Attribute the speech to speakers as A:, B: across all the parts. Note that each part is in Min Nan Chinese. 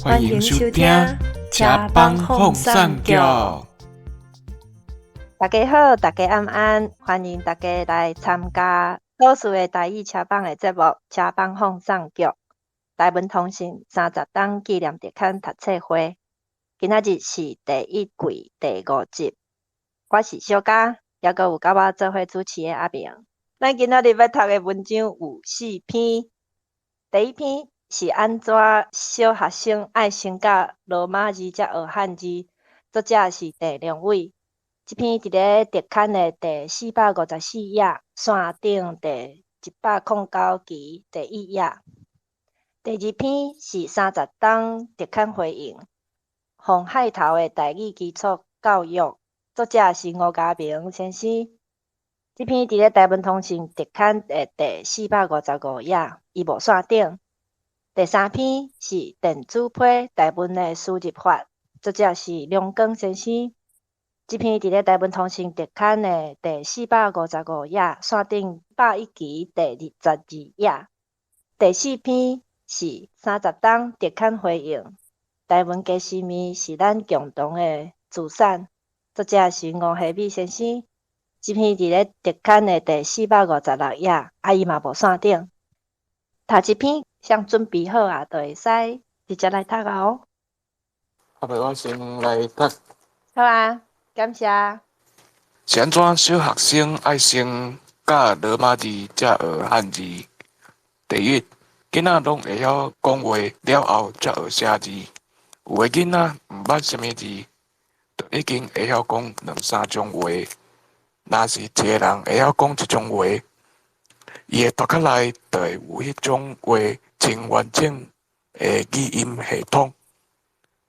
A: 歡迎收聽車幫放送局。
B: 大家好，大家晚安，歡迎大家來參加多數的台語車幫的節目《車幫放送局》。台文通信30冬紀念特刊讀冊會，今仔日是第一季第五集。我是小嘉，猶閣有佮我做伙主持的阿明。咱今仔日欲讀的文章有四篇，第一篇是按怎小學生愛先佮羅馬字才學漢字，作者是鄭良偉。這篇佇咧特刊的第454頁，線頂第109期第一頁。第二篇是30冬特刊回應，紅海頭的台語基礎教育，作者是吳家明先生。這篇佇咧台文通信特刊的第455頁，伊無線頂。第三篇是電子批台文的輸入法，作者是梁光先生。這篇佇咧台文通信特刊的第455頁，線頂101期第22頁。第四篇是30冬特刊回應，台文雞絲麵是咱共同的資產，作者是吳希美先生。這篇佇咧特刊的第456頁，啊，伊嘛無線頂。頭一篇先準備好啊，就會使直接來讀啊哦。
C: 阿伯，我先來讀。
B: 好啊，感謝。
C: 是按怎小學生愛先佮羅馬字才學漢字？第一，囡仔攏會曉講話了後才學寫字。有的囡仔毋捌啥物字，就已經會曉講兩三種話。若是一個人會曉講一種話，伊的頭殼內就會有彼種話真完整的語音系統。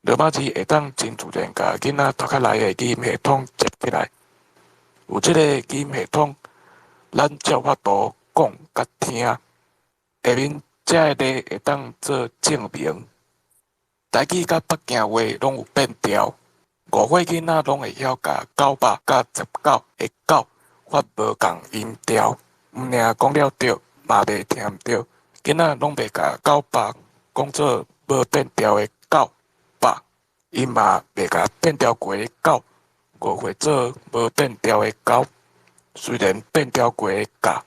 C: 羅馬字會當真自然共囡仔頭殼內的語音系統接起來。有這個語音系統，咱才有法度講佮聽。下面這个例會當做證明。台語佮北京話攏有變調，5歲囡仔攏會曉共919的九發無仝音調，毋爾講了著，嘛袂聽毋著。囡仔攏袂共九百講做無變調的九百，伊嘛袂共變調過的九誤會做無變調的勾。雖然變調過的甲，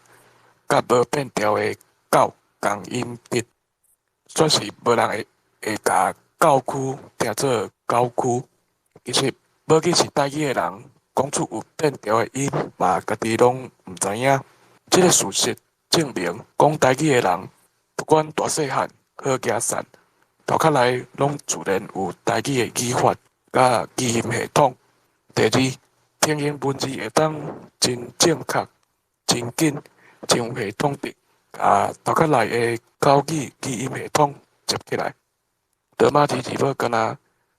C: 佮無變調的九仝音質，煞是無人會共教區聽做狗區。其實，無論是台語的人，講出有變調的音，嘛家己攏毋知影。這个事實證明，講台語的人，不管大細漢、好囝散，頭殼內攏自然有台語的語法佮語音系統。第二，拼音文字會當真正確、真緊、真有系統地，共頭殼內的口語語音系統接起來。羅馬字字母敢若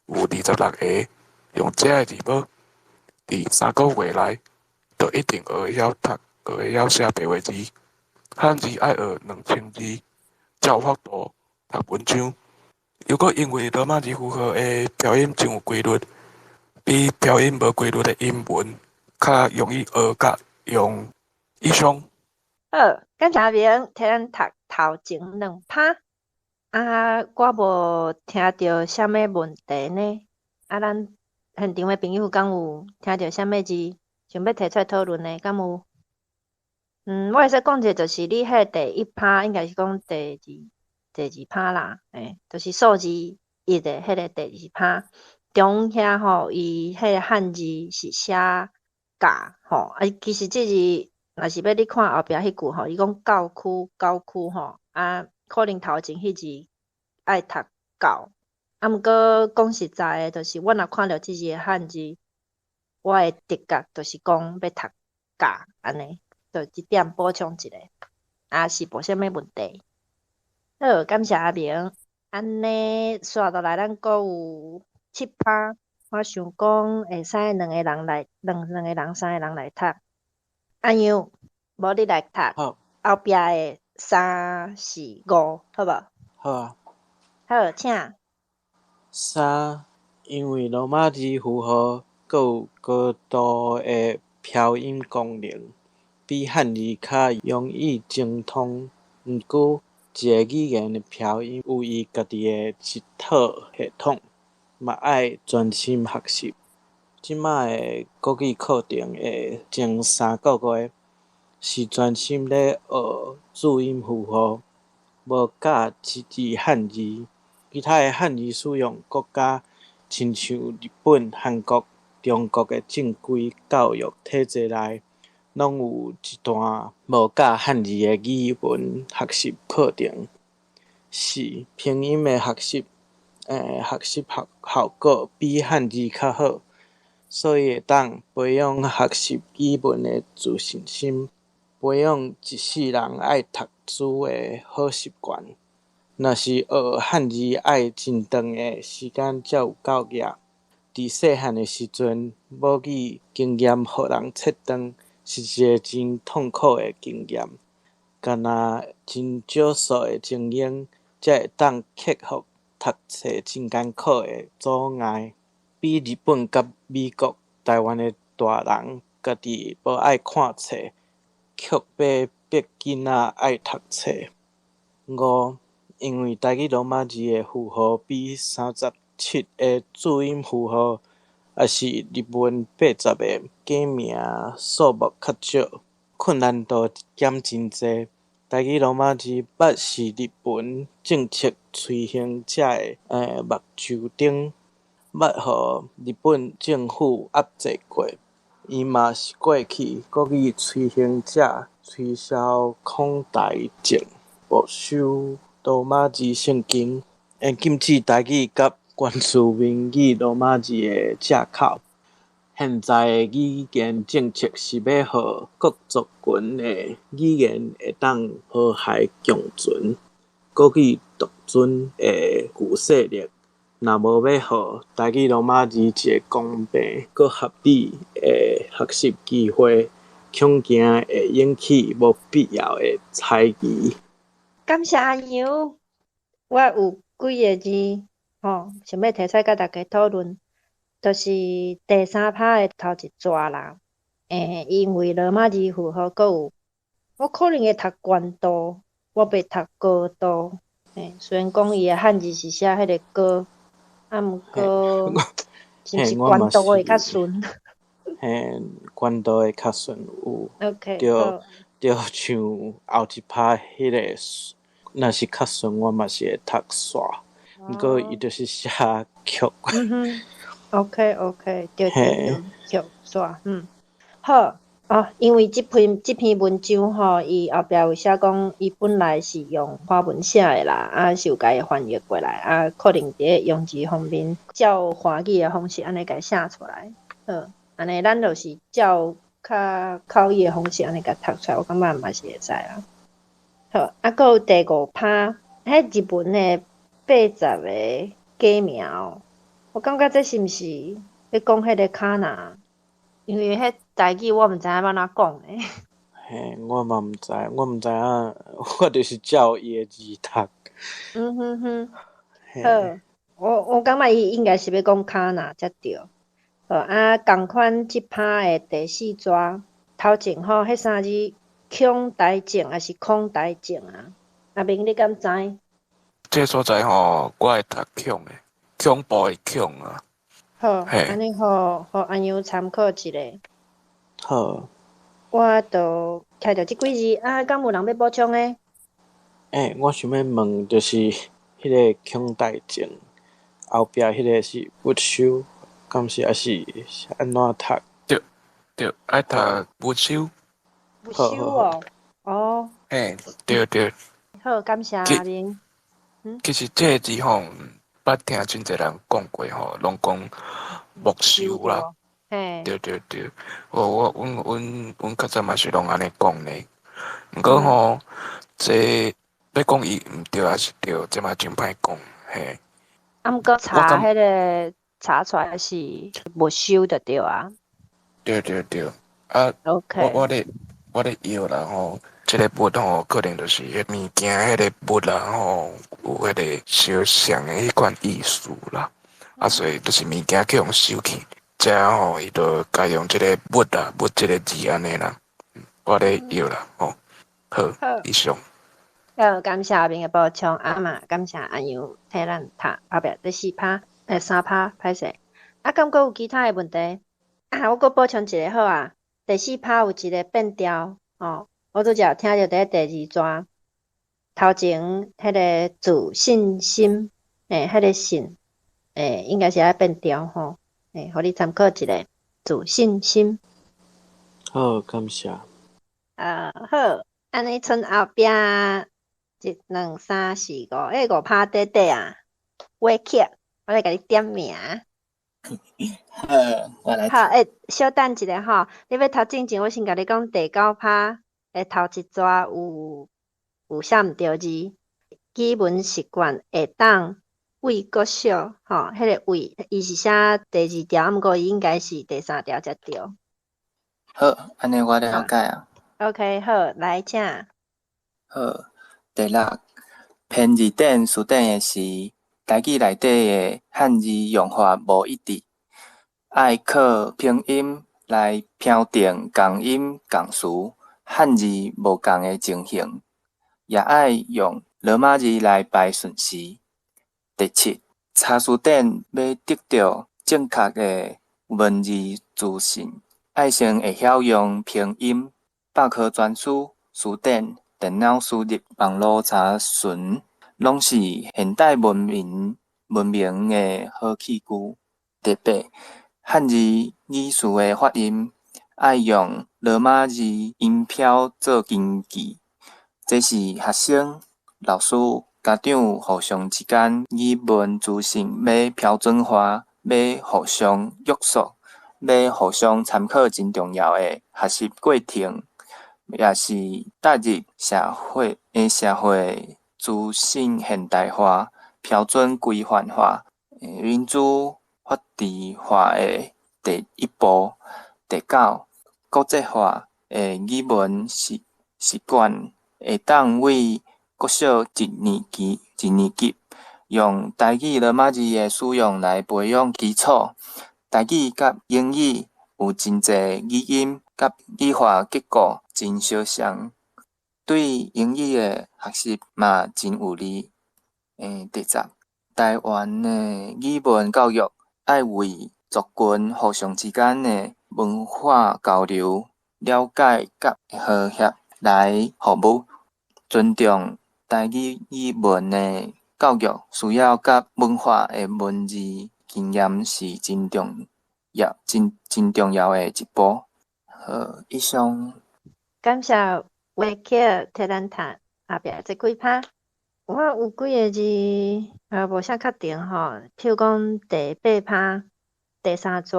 C: 有26個，用這个字母，佇3個月內，就一定學會曉讀、學會曉寫白話字。漢字愛學2000字，才有法度讀文章。猶閣因為羅馬字符號的標音真有規律，比標音無規律的英文較容易學佮用。以上。
B: 好，感謝阿明替咱讀頭前兩拍。啊，我無聽著啥物問題呢？啊，咱現場的朋友敢有聽著啥物字，想欲提出來討論的，敢有？我會使講一下，就是你彼第一拍，應該是講第二拍啦，就是數字一的彼个第二拍，中遐吼，伊彼个漢字是寫甲吼，啊，其實這字若是欲你看後壁彼句吼，伊講教區教區吼，啊，可能頭前彼字愛讀教，啊，毋過講實在的，就是我若看著這字的漢字，我的直覺就是講欲讀甲按呢，就這點補充一下，啊，是無啥物問題。好，感謝阿明。按呢，紲落來，咱閣有七拍，我想講會使兩個人來，兩個人、三個人來讀。阿楊，無你來讀。
D: 好。
B: 後壁的三、四、五，好無？
D: 好啊。
B: 好，請。
D: 三，因為羅馬字符號閣有高度的標音功能，比漢字較容易精通。毋過，一个語言的標音有伊家己的一套系統，嘛愛專心學習。這擺的國語課程的前3個月是專心咧學注音符號，無教一字漢字。其他的漢字使用國家，親像日本、韓國、中國的正規教育體制內，攏有一段無教漢字的語文學習課程。四、拼音的學習，學習效果比漢字較好，所以會當培養學習語文的自信心，培養一世人愛讀書的好習慣。若是學漢字愛真長的時間才有夠額。佇細漢的時陣，母語經驗予人切斷，是一个真痛苦的經驗。敢若真少數的精英，才會當克服讀冊真艱苦的阻礙。比日本佮美國、台灣的大人家己無愛看冊，卻欲逼囡仔愛讀冊。五，因為台語羅馬字的符號比37个注音符號，抑是日文80个假名數目較少，困難度減真濟。台語羅馬字捌是日本政策推行者的目睭頂，捌予日本政府壓制過。伊嘛是過去國語推行者取消孔台證，沒收羅馬字聖經，禁止台語佮原住民語羅馬字的藉口。現在的語言政策是欲予各族群的語言會當和諧共存。國語獨尊的舊勢力，若無欲予台語羅馬字一个公平閣合理的學習機會，恐驚會引起無必要的猜疑。
B: 感謝阿楊，我有幾个字吼，想欲提出來佮大家討論，就是第三拍的頭一逝啦。因為羅馬字符號閣有，我可能會讀懸度，我袂讀高度。雖然講伊的漢字是寫彼个高，啊，毋過是毋是懸度會較順？
D: 嘿，懸度會較順有。
B: OK，
D: 對，對，像後一拍彼个，若是較順，我嘛是會讀煞。毋過伊就是寫曲。
B: 嗯哼，OK，對對對，曲煞，好哦，因為這篇文章吼，伊後壁有寫講，伊本來是用華文寫的啦，啊是有共伊翻譯過來，啊可能佇咧用字方面照華語的方式按呢共寫出來，好，按呢咱就是照較口語的方式按呢共讀出來，我感覺嘛是會使啦。好，啊，閣有第五拍，彼日文的80个假名哦，我感覺這是毋是咧講彼个卡那？因為彼台語我毋知影欲按怎講咧。
D: 嘿，我嘛毋知，我毋知影，我就是照伊的字讀。
B: 嗯哼哼，好，我感覺伊應該是欲講卡那才對。好，啊，仝款這拍的第四逝，頭前吼，彼三字孔台證抑是孔台證啊？阿明你敢知？
C: 這所在吼，我會讀恐的，恐怖的恐啊。
B: 好，按呢予阿楊參考一下。
D: 好。
B: 我就徛著這幾字啊，敢有人欲補充的？
D: 欸，我想欲問，就是彼个孔台證後壁彼个是不修，敢是抑是按怎讀？
C: 對對，愛讀不修。
B: 不修哦，哦。
C: 嘿，對對。
B: 好，感謝阿明。
C: 其實這个字吼，捌聽真濟人講過吼，攏講木修啦。對對對，我阮較早嘛是攏按呢講呢。毋過吼，這欲講伊毋對抑是對，這嘛真歹講，嘿。
B: 啊，毋過查彼个查出來是沒收就對啊。
C: 對對對，啊，
B: OK。
C: 我咧搖啦吼，這个物吼，可能就是彼物件，彼个物啦吼，有彼个相像的彼款意思啦。啊，所以就是物件去予收去，這吼伊就改用這个物啦，物這个字按呢啦。我咧搖啦吼，好，以上。
B: 好，感謝阿明的補充，啊嘛，感謝阿楊替咱讀後壁第四拍，三拍，歹勢。啊，敢閣有其他的問題？啊，我閣補充一個好啊。第四拍有一個變調，吼，我拄才有聽著佇第二逝頭前彼个自信心，彼个信，應該是愛變調吼，予你參考一下，自信心。
D: 好，感謝。
B: 好，按呢賰後壁一、兩、三、四、五，五拍短短啊，話劇，我來共你點名。
E: 好，我來。
B: 好，小等一下吼，你欲讀進前，我先共你講第九拍的頭一逝有寫毋著字，語文習慣會當為國小，吼，彼个為伊是寫第二條，毋過伊應該是第三條才對。
E: 好，按呢我了解啊。
B: OK，好，來請。
E: 好，第六，編字典辭典的時，台語內底的漢字用法無一致，愛靠拼音來標定仝音仝詞，漢字無仝的情形，也愛用羅馬字來排順序。第七，查詞典欲得著正確的文字資訊，愛先會曉用拼音。百科全書、辭典、電腦輸入、網路查詢，攏是現代文明的好器具。第八，漢字語詞的發音，愛用羅馬字音標做根據，這是學生、老師、家長互相之間語文資訊欲標準化、欲互相約束、欲互相參考真重要的學習過程，也是踏入社會資訊現代化、標準規範化、民主法治化的第一步。第九，國際化的語文習慣會當為國小一年級用台語羅馬字的使用來培養基礎。台語佮英語有真濟語音佮語法結構真相像，對英語的學習嘛真有利。第十，台灣的語文教育愛為族群互相之間的文化交流、了解佮和諧來服務，尊重台語語文的教育需要佮文化的文字經驗是真重要、真重要的一步。好，以上。
B: 感謝維克替咱讀後壁這幾拍。我有幾个字無啥確定吼，譬如講第八拍第三逝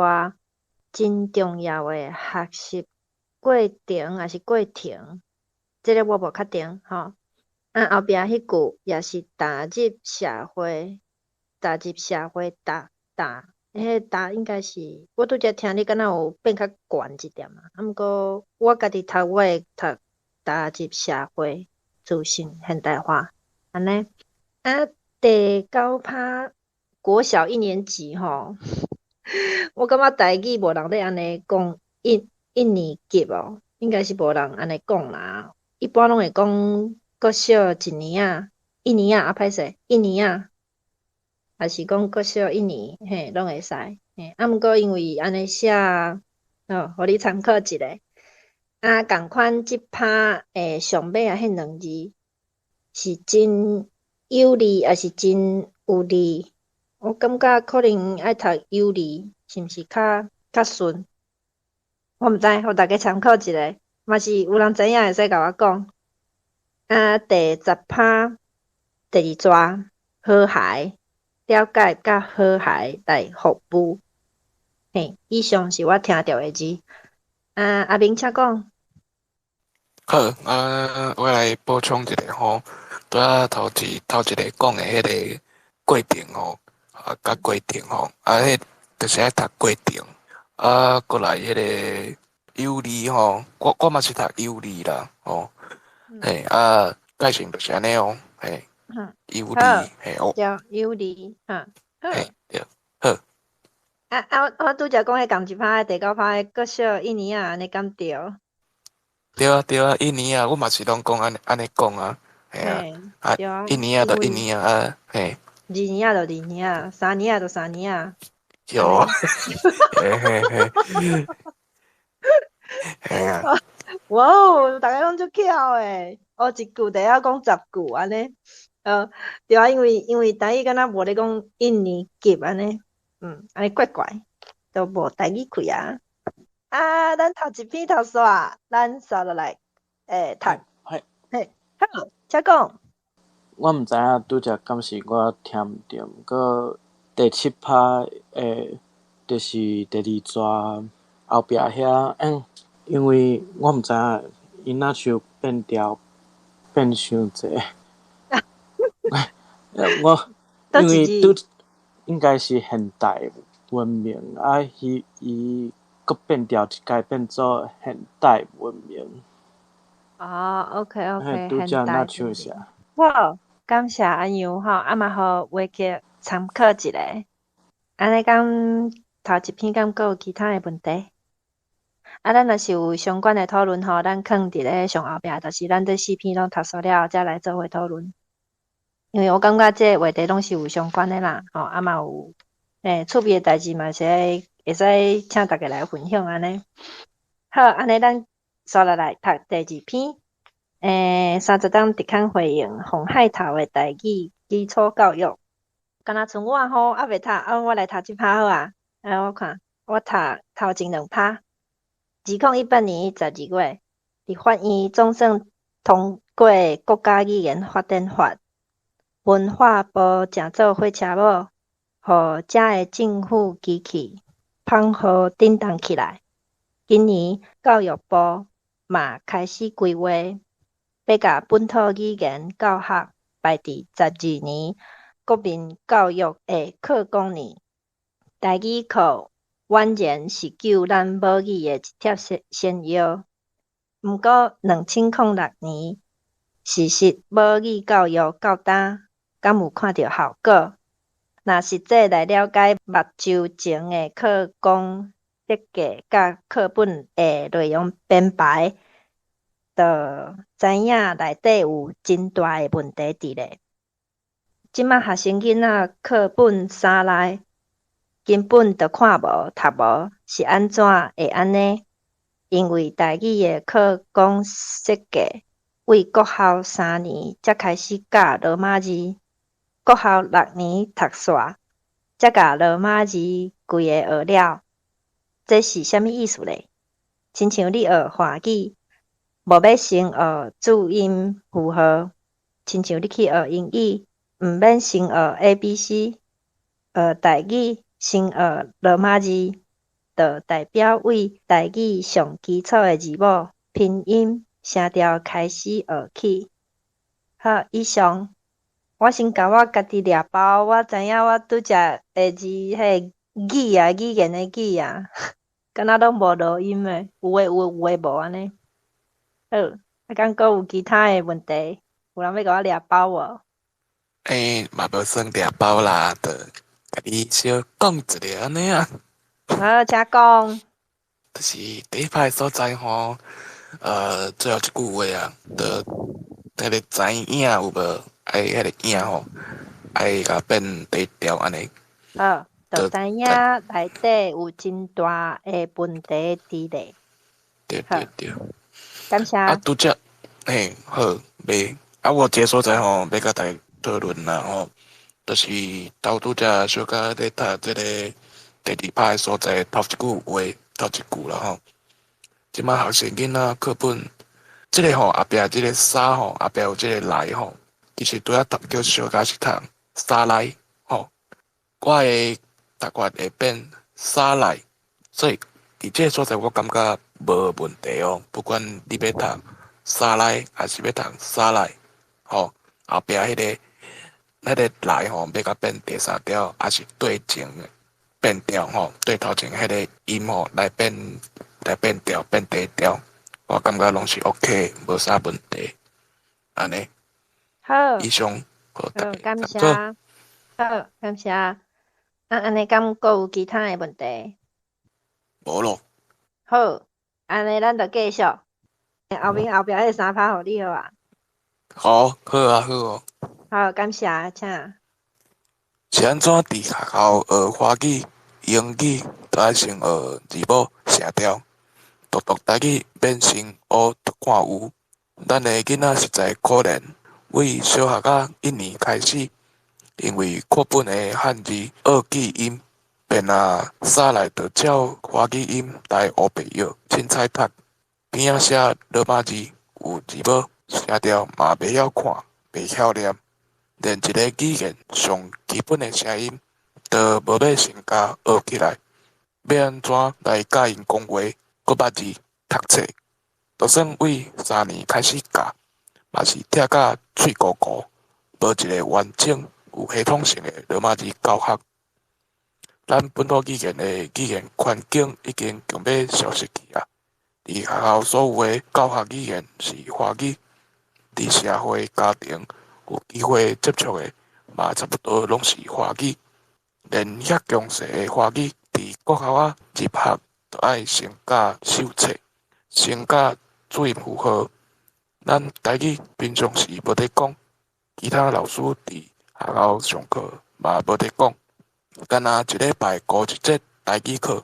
B: 真重要的學習過程抑是過程，這个我無確定吼。啊，後壁彼句也是踏入社會，踏入社會踏踏，彼个踏應該是我拄才聽你敢若有變較懸一點啊。啊，毋過我家己讀我會讀踏入社會，資訊現代化，按呢。啊，第九拍國小一年級吼，我感覺台語無人咧按呢講一年級哦，應該是無人按呢講啦。一般攏會講國小一年仔，一年仔啊歹勢，一年仔，抑是講國小一年，嘿，攏會使。嘿，啊，毋過因為按呢寫，哦，予你參考一下。啊，仝款這拍上尾仔彼兩字是真有利，抑是真有利？我感覺可能愛讀有利，是毋是較順？我毋知，予大家參考一下，嘛是有人知影會使共我講。啊，第十拍第二逝和諧，了解佮和諧來服務。嘿，以上是我聽著的字。啊，阿明請講。
C: 好，啊，我來補充一下吼，拄仔頭一個講的彼个過程吼，啊，佮過程吼，啊，彼就是愛讀過程，啊，閣來彼个有利吼，我嘛是讀有利啦，吼，嘿，啊，改成就是按呢哦，嘿，有利，嘿，哦，
B: 對，有利，哈，好，
C: 嘿，對，好。
B: 啊啊！我拄才講彼仝一拍，第九拍國小一年仔，按呢敢對？
C: 對啊對啊，一年仔，我嘛是攏講按呢按呢講啊，嘿啊，啊，一年仔就一年仔啊，嘿。
B: 二年仔就二年仔，三年仔就三年仔。
C: 有，嘿嘿嘿，嘿啊！
B: 哇哦，逐家攏足巧的，學一句就會曉講十句按呢。對啊，因為台語敢若無咧講一年級按呢，按呢怪怪，都無台語氣啊。啊，咱頭一篇讀煞，咱煞落來，讀。
D: 嘿，
B: 嘿，好，請講。
D: 我毋知影拄才敢是我聽毋著，毋過第七拍的，就是第二逝後壁遐，因為我毋知影，伊若像變調變傷濟。我因為拄應該是現代文明啊，伊閣變調一改變做現代文明。
B: 哦，OK，
D: 拄才若像啥？
B: 好，感謝阿楊吼，啊嘛予話劇參考一下。按呢敢頭一篇敢閣有其他的問題？啊，咱若是有相關的討論吼，咱囥佇咧上後壁，就是咱這四篇攏讀煞了後，才來做伙討論。因為我感覺這個話題攏是有相關的啦，吼，啊嘛有趣味的代誌嘛是會使請大家來分享按呢。好，按呢咱煞落來讀第二篇。30冬特刊回應紅海頭的台語基礎教育。敢若賰我吼，猶未讀，啊，我來讀這拍好啊。來，我看，我讀頭前兩拍。2018年12月，立法院總算通過國家語言發展法，文化部成做火車母，予遮的政府機器捧號振動起來。今年教育部嘛開始規劃，欲共本土語言教學排佇12年國民教育的課綱內。台語課宛然是救咱母語的一帖仙藥。毋過2006年實施母語教育到今，敢有看著效果？若實際來了解目睭前的課綱設計佮課本的內容編排，就知影內底有真大的問題佇咧。這馬學生囡仔課本衫內根本就看無、讀無，是按怎會按呢？因為台語的課綱設計為國校三年才開始教羅馬字，國校六年讀煞，才共羅馬字規个學了。這是啥物意思咧？親像你學華語，無欲先學注音符號，親像你去學英語，毋免先學 ABC，學台語先學羅馬字，就代表為台語上基礎的字母、拼音、聲調開始學起。好，以上我先共我家己掠包，我知影我拄才的字，彼个語啊，語言的語啊，敢若攏無濁音的，有的有，有的無按呢。好，啊，敢閣有其他的問題？有人欲共我掠包無？
C: 嘛無算掠包啦，就共你小講一下按呢啊。
B: 好，請講。
C: 就是第一拍所在吼，最後一句話啊，就彼个知影有無？愛彼个影吼，愛共變第調按呢。
B: 好，就知影內底有真大的問題佇咧。
C: 對對對。
B: 感謝。
C: 啊，拄才，嘿，好，袂，啊，我這个所在吼，欲共大家討論啦吼，就是頭拄才小可咧讀這个第二拍的所在，頭一句話，頭一句啦吼。這馬學生囡仔課本，這个吼後壁這个沙吼，後壁有這個來吼，其實拄仔讀叫小可是讀沙來吼，我的讀法會變沙來，所以佇這个所在我感覺無問題哦，不管你欲讀沙來還是欲讀沙來，吼，後壁彼个來吼，欲共變第三調，還是對前變調吼，對頭前彼个音吼來變調變第一調，我感覺攏是 OK，無啥問題，按呢。
B: 好。
C: 以上，
B: 好，感謝。好，感謝。啊，按呢敢閣有其他的問題？
C: 無咯。
B: 好，按呢咱就繼續。後面後壁彼三拍予你好啊。
C: 好，好啊，好哦。
B: 好，感謝，請。
C: 是按怎佇學校學華語、英語，都愛先學字母聲調，獨讀台語免先烏就看有。咱的囡仔實在可憐，為小學仔一年開始，因為課本的漢字學記音，便啊啥來就照華語音來烏白趯，凊彩讀，邊仔寫羅馬字有字母聲調嘛袂曉看，袂曉念，連一个語言上基本的聲音都無欲先共學起來，欲按怎來佮𪜶講話、閣捌字、讀冊？就算為三年開始教，嘛是拆甲喙糊糊，無一个完整有系統性的羅馬字教學。咱本土語言的語言環境已經強欲消失去啊！佇學校所有的教學語言是華語，佇社會家庭有機會接觸的嘛，差不多攏是華語。連遐強勢的華語，佇國校仔入學，都愛先教手冊，先教注音符號。咱台語平常時無咧講，其他老師佇學校上課嘛無咧講，干焦一禮拜顧一節台語課，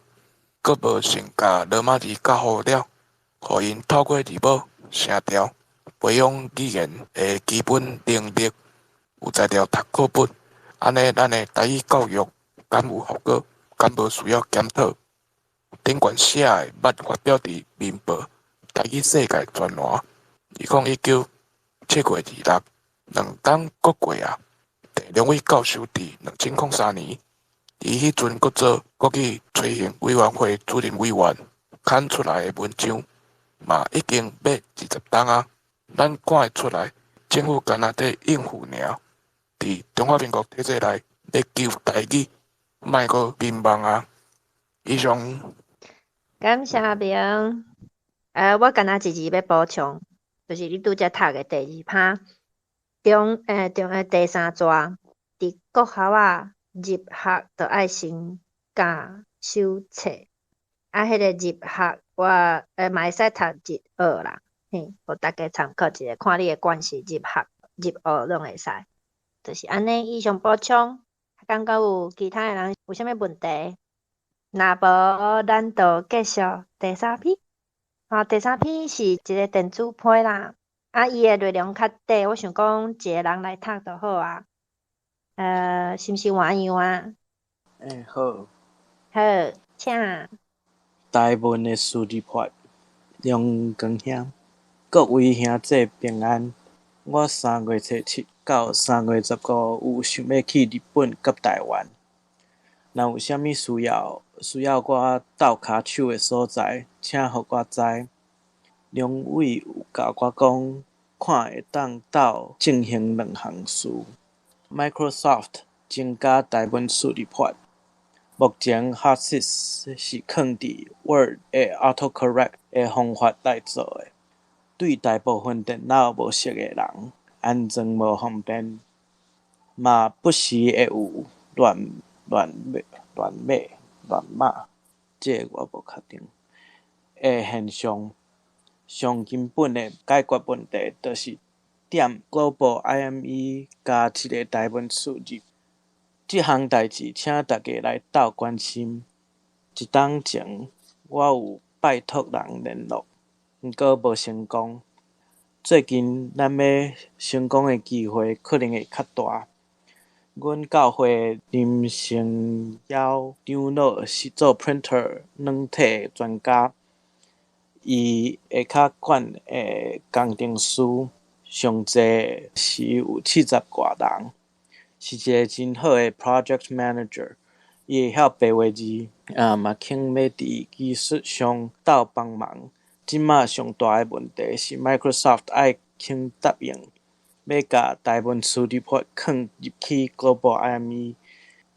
C: 閣無先共羅馬字教好了，予𪜶透過字母聲調培養語言的基本能力，有才調讀課本，按呢咱的台語教育敢有效果？敢無需要檢討？頂懸寫的捌發表佇《民報》台語世界專欄，2019七月26，2冬閣過啊。鄭良偉教授佇2003年，伊彼陣閣做國語推行委員會主任委員，刊出來的文章嘛已經欲20冬啊。咱看會出來，政府干焦佇應付爾，佇中華民國體制內欲救台語，莫閣迷茫啊！以上。
B: 感謝明。我干焦一字欲補充，就是你拄才讀的第二拍，中第三逝，佇國校仔入學就愛先教手冊，啊，彼个入學我嘛會使讀入學啦，嘿，予大家參考一下，看你的關係入學、入學攏會使，就是按呢。以上補充，敢閣有其他的人有啥物問題？若無，咱就繼續第三篇。吼，第三篇是一个電子批啦，啊，伊的內容較短，我想講一個人來讀就好啊。是毋是換樣啊？
D: 欸，好。
B: 好，請。
D: 台文的輸入法，梁光兄，各位兄姐平安。我3月初7到3月15有想欲去日本佮台灣。若有啥物需要我鬥跤手的所在，請予我知。梁偉有共我講，看會當鬥進行兩項事。Microsoft 增加台文輸入法。目前 Hotfix 是囥佇 Word 的 Autocorrect 的方法來做的，對大部分電腦無熟的人，安裝無方便，嘛不時會有亂碼，這個我無確定的現象。上根本的解決問題，就是踮 Global IME 加一个台文輸入。這項代誌，請大家來鬥關心。一冬前，我有拜託人聯絡，毋過無成功。最近，咱欲成功的機會可能會較大。阮教會林成耀長老是做 printer 軟體的專家，伊會較管的工程師，上濟時有70外人，是一个真好的 project manager。伊會曉白話字，嘛肯欲佇技術上鬥幫忙。這馬上大的問題是 Microsoft 愛肯答應，欲共台文輸入法囥入去 Global IME。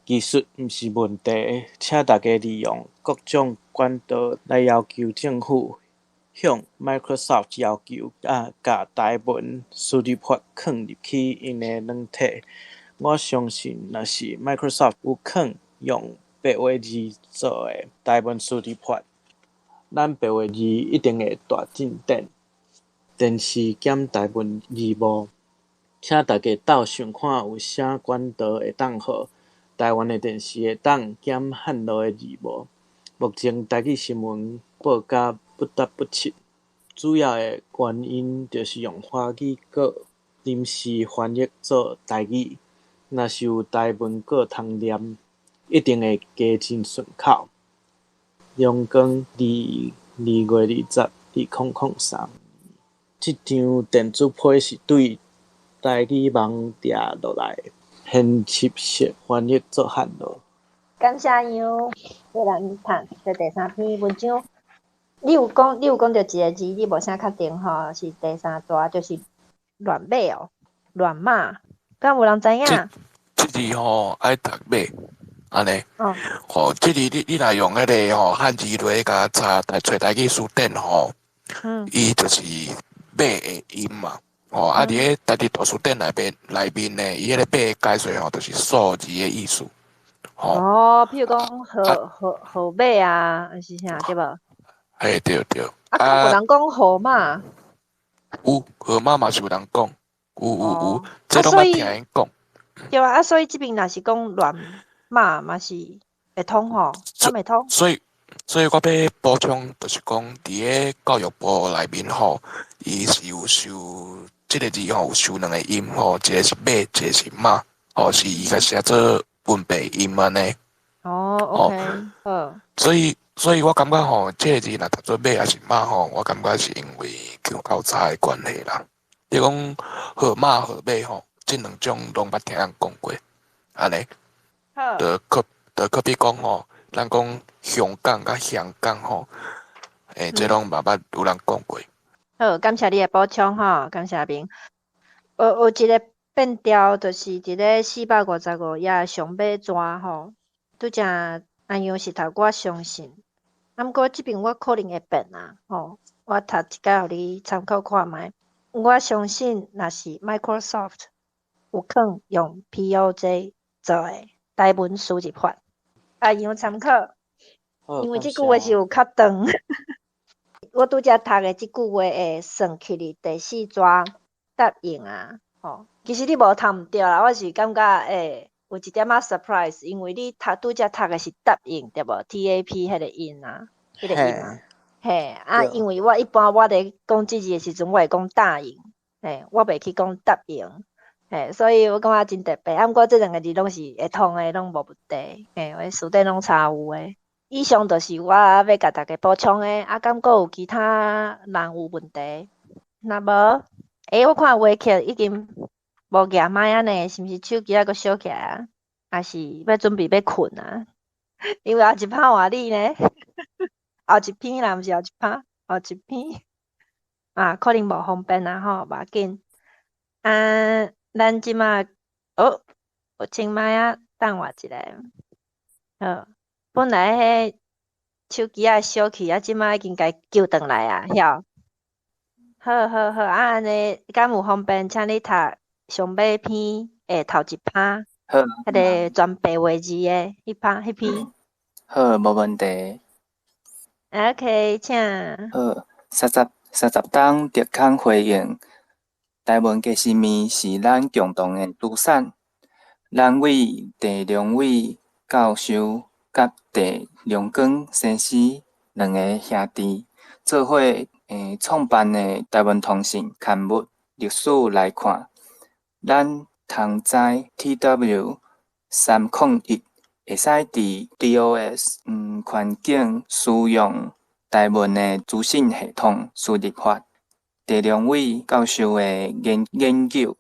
D: 技術毋是問題，請大家利用各種管道來要求政府向 Microsoft 要求，共台文輸入法囥入去𪜶的軟體。我相信，若是 Microsoft 有肯用白話字做的台文輸入法，咱白話字一定會大進展。電視兼台文字幕。請大家鬥想看有啥管道會當予台灣的電視會當減漢羅的字無？目前台語新聞報甲不答不切，主要的原因就是用華語稿臨時翻譯做台語，若是有台文稿通唸，一定會加真順口。陽光佇2月20，2003這張電子批是對台語網寄落來的，編輯室翻譯做漢羅。
B: 感謝楊，予咱讀這第三篇文章。你有講著一个字，你無啥確定吼，是第三段，就是亂碼哦，亂碼，敢有人知影？
C: 這字吼愛讀碼，按呢。
B: 哦。
C: 吼，這字你若用彼个吼漢字來共查台揣台語辭典吼，伊就是碼的音嘛。吼，啊，佇咧台語大辭典內面呢，伊彼個碼的解說吼，就是數字的意思。吼。
B: 哦，譬如講號碼啊，還是啥對無？
C: 嘿，對對。
B: 啊，敢有人講號碼？
C: 有號碼嘛是有人講，有有有，這攏捌聽𪜶講。
B: 對啊，啊，所以這邊若是講亂碼嘛是會通吼，敢會通？
C: 所以我欲補充，就是講佇咧教育部內面吼，伊是有收這个字吼，有收兩个音吼，一个是碼，一个是馬，吼，是伊共寫做文白音按呢。
B: 哦，OK，好。
C: 所以我感覺吼，這个字若讀做碼抑是馬吼，我感覺是因為腔口差的關係啦。你講號碼號碼吼，這兩種攏捌聽人講過，按呢。
B: 好。
C: 就可比講吼，咱講香港佮香港吼，這攏嘛捌有人講過。
B: 好，感謝你的補充吼，感謝明。有一个變調，就是佇咧455頁上尾段吼，拄才阿楊是讀我相信，啊，毋過這邊我可能會變啊，吼，我讀一擺予你參考看覓。我相信，若是 Microsoft 有肯用 POJ 做的台文輸入法，阿楊參考，因為這句話是有較長。我拄才讀的這句話會算起佇第四段答應啊，吼，其實你無讀毋對啦，我是感覺有一點仔 surprise，因為你讀拄才讀的是答應對無？TAP 彼個音啊，彼個音啊，嘿，啊，因為我一般我咧講這字的時陣，我會講答應，嘿，我袂去講答應，嘿，所以我感覺真特別。啊，毋過這兩个字攏是會通的，攏無問題，嘿，我辭典攏查有的。以上就是我欲共大家補充的，啊，敢閣有其他人有問題？若無，我看畫克已經無舉麥仔呢，是毋是手機猶閣燒起來啊？抑是欲準備欲睏啊？因為後一趴換你呢，後一篇啦，毋是後一趴，後一篇啊，可能無方便啊吼，無要緊。啊，咱這馬哦，有請麥仔等我一下，好。本來彼手機仔燒去，啊，這馬已經共救轉來啊，曉？好好好，啊，按呢敢有方便，請你讀上尾篇的頭一趴，
E: 好，
B: 彼个全白話字的彼趴彼篇。
E: 好，無問題。
B: OK，請。
E: 好，30冬特刊回應，台文加時面是咱共同的資產。咱為鄭良偉教授佮鄭良光先生兩个兄弟做伙創辦的台文通信刊物歷史來看，咱通知 TW 301會使佇 DOS 環境使用台文的資訊系統輸入法。鄭良偉教授的研究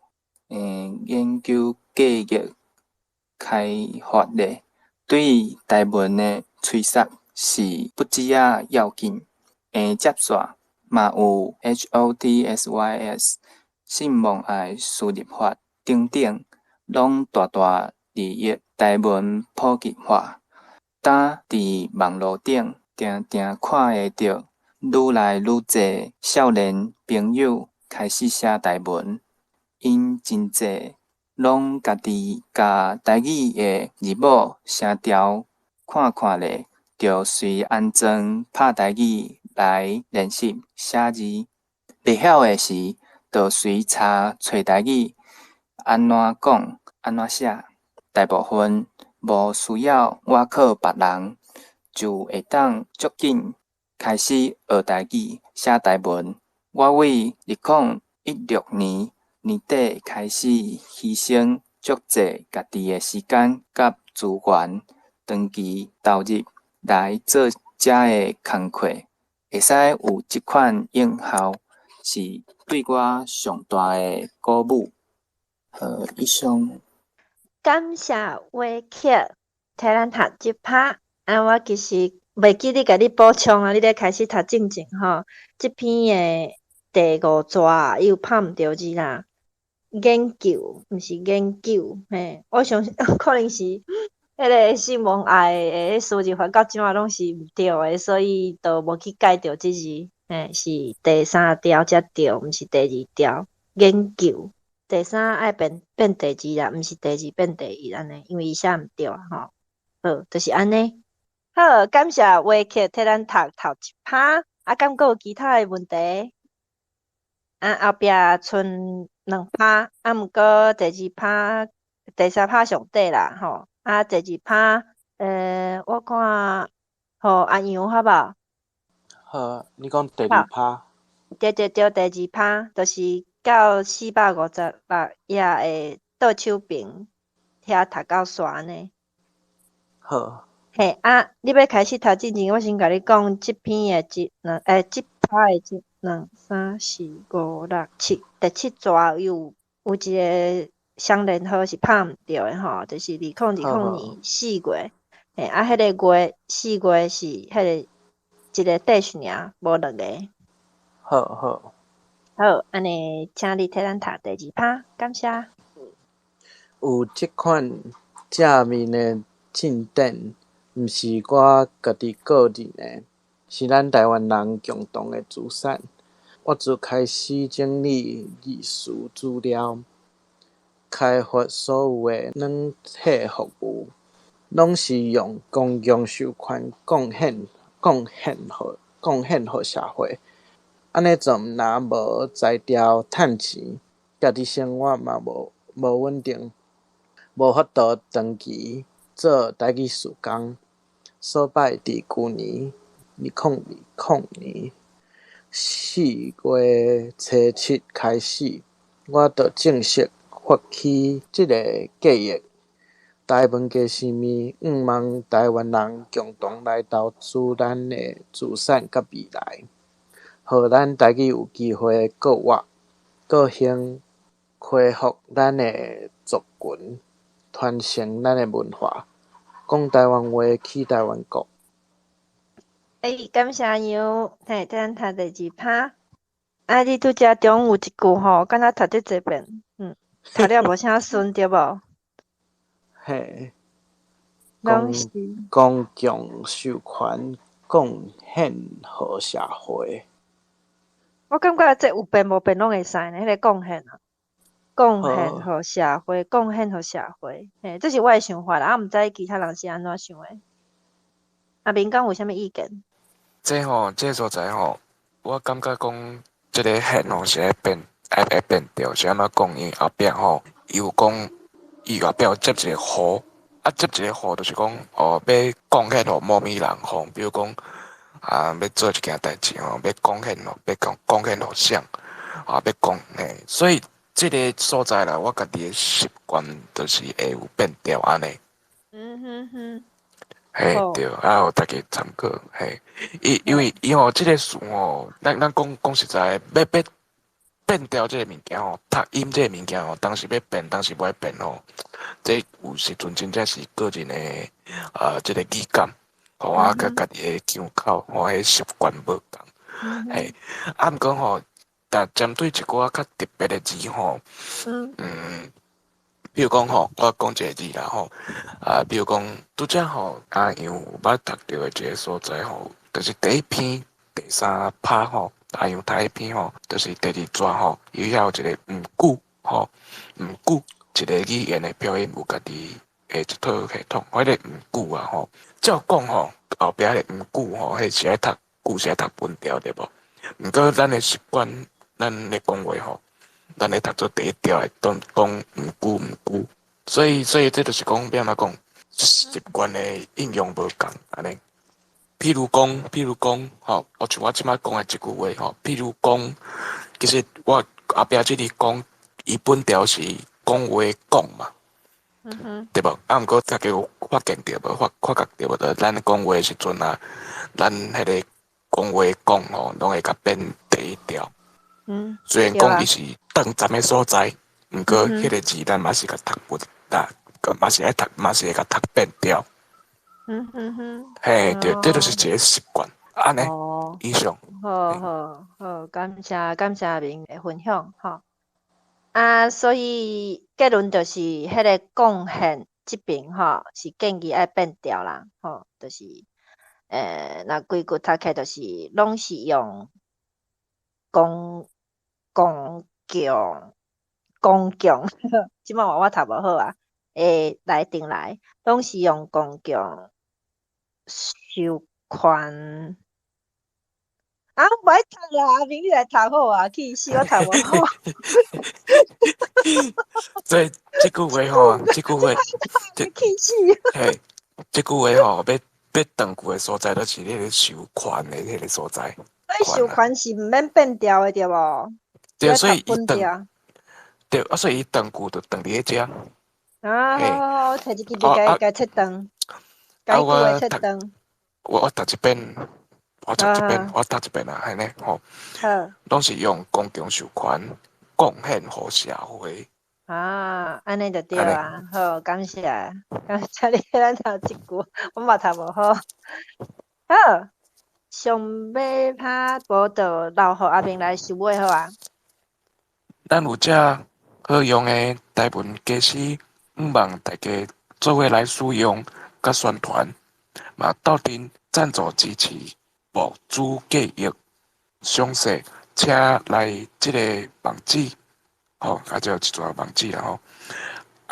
E: 計劃開發咧，對台文的催促是不止仔要緊。接續嘛有 HOTSYS、信望愛輸入法等等，攏大大利益台文普及化。今佇網路頂定定看會著愈來愈濟少年朋友開始寫台文，𪜶真濟攏家己共台語的字母聲調看看咧，就隨安裝拍台語來練習寫字。袂曉的時，就隨查揣台語。按怎講按怎寫。大部分無需要倚靠別人，就會當足緊開始學台語、寫台文。我為2016年年底開始犧牲足濟家己的時間佮資源，長期投入來做遮的工課，會使有這款應效，是對我上大的鼓舞。好，以上。
B: 感謝偉克替咱讀這拍，啊，我其實袂記得共你補充啊，你咧開始讀進前吼，這篇的第五逝伊有拍毋著字啦。研究毋是研究，嘿，我相信可能是彼个姓王愛的輸入法到這馬攏是毋對的，所以就無去改著這字，嘿，是第三條才對，毋是第二條。研究第三愛變變第二啦，毋是第二變第一按呢，因為伊寫毋對啊吼。好，就是按呢。好，感謝偉克替咱讀頭一拍，啊，敢閣有其他的問題？啊，後壁賰兩拍，啊，毋過第二拍、第三拍上底啦，吼。啊，第二拍，我看，予阿楊好無？
D: 好，你講第二拍。
B: 對對對，第二拍就是到456頁的倒手邊遐讀到煞呢。
D: 好。
B: 嘿，啊，你欲開始讀之前，我先共你講，這篇的一兩，這拍的一兩三四五六七，第七逝有一個雙連號是拍毋著的吼，就是2020年4月，嘿，啊，彼個月4月是彼個一個 dash 爾，無兩個。
D: 好好。
B: 好，按呢，請你替咱讀第二拍，感謝。
D: 有這款正面的進展，毋是我家己個人的，是咱台灣人共同的資產。我自開始整理字詞資料，開發所有的軟體服務，攏是用公共授權貢獻貢獻予貢獻予社會。按呢做毋但無才調趁錢，家己生活嘛無無穩定，無法度長期做台語事工。所擺佇舊年2020年4月初7開始，我就正式發起這个計劃。台文加啥物？向望台灣人共同來投資咱的資產佮未來，予咱台語有機會閣活、閣興，恢復咱的族群，傳承咱的文化。講台灣話，起台灣國。
B: 欸，感謝楊，嘿，替咱讀第二拍。啊，你拄才中有一句吼，敢若讀足濟遍，讀了無啥順對無？
D: 嘿，公
B: 攏是
D: 公共授權貢獻予社會。
B: 我感覺這有變無變攏會使呢，彼个貢獻啊，貢獻予社會，貢獻予社會，嘿，這是我的想法啦，啊，毋知其他人是按怎想的。阿明敢有啥物意見？
C: 這吼，這所在吼，我感覺講這个獻吼是會變，會會變著，是按怎講？因為後壁吼，伊有講，伊後壁有接一個予，啊，接一個予，就是講哦，欲貢獻予某物人吼，比如講啊，欲做一件代誌吼，欲貢獻予，欲貢貢獻予啥，啊，欲貢嘿，所以這个所在啦，我家己的習慣就是會有變調按呢。嘿，對，啊，予大家參考，嘿，伊因為伊吼，這个詞吼，咱咱講講實在，欲欲變調這个物件吼，讀音這个物件吼，當時欲變，當時無愛變吼，這有時陣真正是個人的啊，這个語感，吼啊，佮家己的腔口，吼，彼習慣無仝，嘿，啊，毋過吼，但針對一寡較特別的字吼，比如講吼，我講一個字啦吼，啊，比如講拄才吼，阿楊有捌讀著的一個所在吼，就是第一篇第三拍吼，阿楊讀彼篇吼，就是第二逝吼，伊遐有一個毋久吼，毋久一個語言的表音有家己的一套系統，彼个毋久啊吼，照講吼，後壁彼個毋久吼，彼是愛讀久是愛讀分調對無？毋過咱的習慣，咱咧講話吼，咱咧讀做第一調的，當講毋久毋久，所以這就是講欲按怎講，習慣的應用無仝按呢。譬如講，吼，我像我這擺講的這句話，吼，譬如講，其實我後壁這裡講，伊本調是講話講嘛，對無？啊，毋過大家有發現著無？發覺著無？就咱講話的時陣啊，咱彼个講話講吼，攏會共變第一調。雖然講伊是轉站的所在，毋過彼个字咱嘛是共讀不，啦，嘛是愛讀，嘛是會共讀變調。嘿，對，這就是一个習慣，按呢，以上。
B: 好好好，感謝感謝阿明的分享，吼。啊，所以結論就是彼个貢獻這邊吼，是建議愛變調啦，吼，就是，若規句讀起來就是攏是用公公共公共，這擺話我讀無好啊，會來定來，攏是用公共授權。啊，無愛讀啦，阿明你來讀好啊，氣死我讀無好。
C: 所以這句話吼，這句話，
B: 氣死。
C: 嘿，這句話吼，欲斷句的所在，就是彼个授權的彼个所在。
B: 所以授權是毋免變調的，對無？
C: 對，所以伊斷，對，啊，所以伊斷句就斷佇咧遮。
B: 啊，好好好，我提一支筆，共共切斷，共伊句話切斷。
C: 我讀一遍。我讀一遍，我讀一遍啊，按呢吼，攏是用公共授權貢獻予社會。
B: 啊，按呢就對啊，好，感謝，感謝你咱讀這句，我嘛讀無好。好，上尾拍報道留予阿明來收尾好啊。
C: 咱有遮好用的台文家私，向望大家做伙來使用佮宣傳，嘛鬥陣贊助支持。募資計劃，詳細請來這个網址，吼，啊，這有一撮網址啦吼，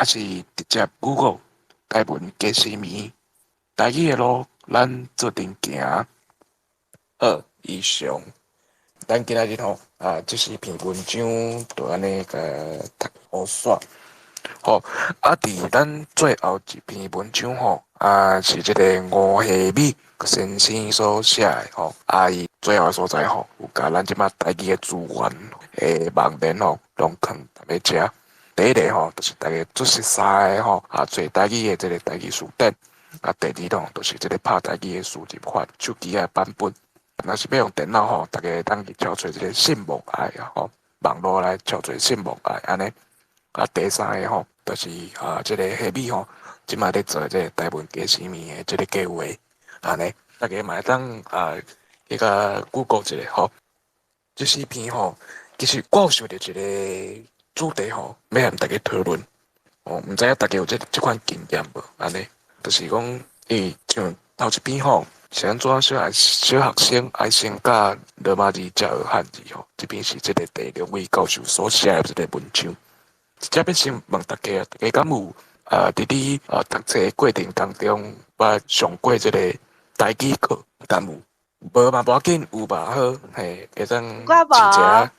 C: 抑是直接 Google 台文家私暝，台語的路，咱做陣行。好，以上，咱今仔日吼，啊，這四篇文章就按呢共讀予煞。吼，啊，佇咱最後一篇文章吼，啊，是這个吳惠美先生所寫的吼，啊，伊最後的所在吼，有共咱這擺台語的資源的網連吼，攏囥佇咧遮。第一个吼，就是大家最熟悉的吼，啊，做台語的這个台語辭典。啊，第二吼，就是這个拍台語的輸入法，手機的版本。若是欲用電腦吼，大家會當去敲揣這个信望愛啊吼，網路來敲揣信望愛按呢。啊，第三个吼，就是啊，這个惠美吼，這擺咧做這个台文家私暝的這个計劃，按呢，大家嘛會當啊，去共 Google 一下吼。這四篇吼，其實我有想著一个主題吼，欲和大家討論。哦，毋知影大家有這款經驗無？按呢，就是講，伊像頭一篇吼，是按怎小學生愛先教羅馬字才學漢字吼？這篇是這个鄭良偉教授所寫的這个文章。這欲先問大家啊，大家敢有啊？佇你啊讀冊過程當中，捌上過這個台語課，敢有？無嘛無要緊，有嘛好，嘿，會當
B: 我無。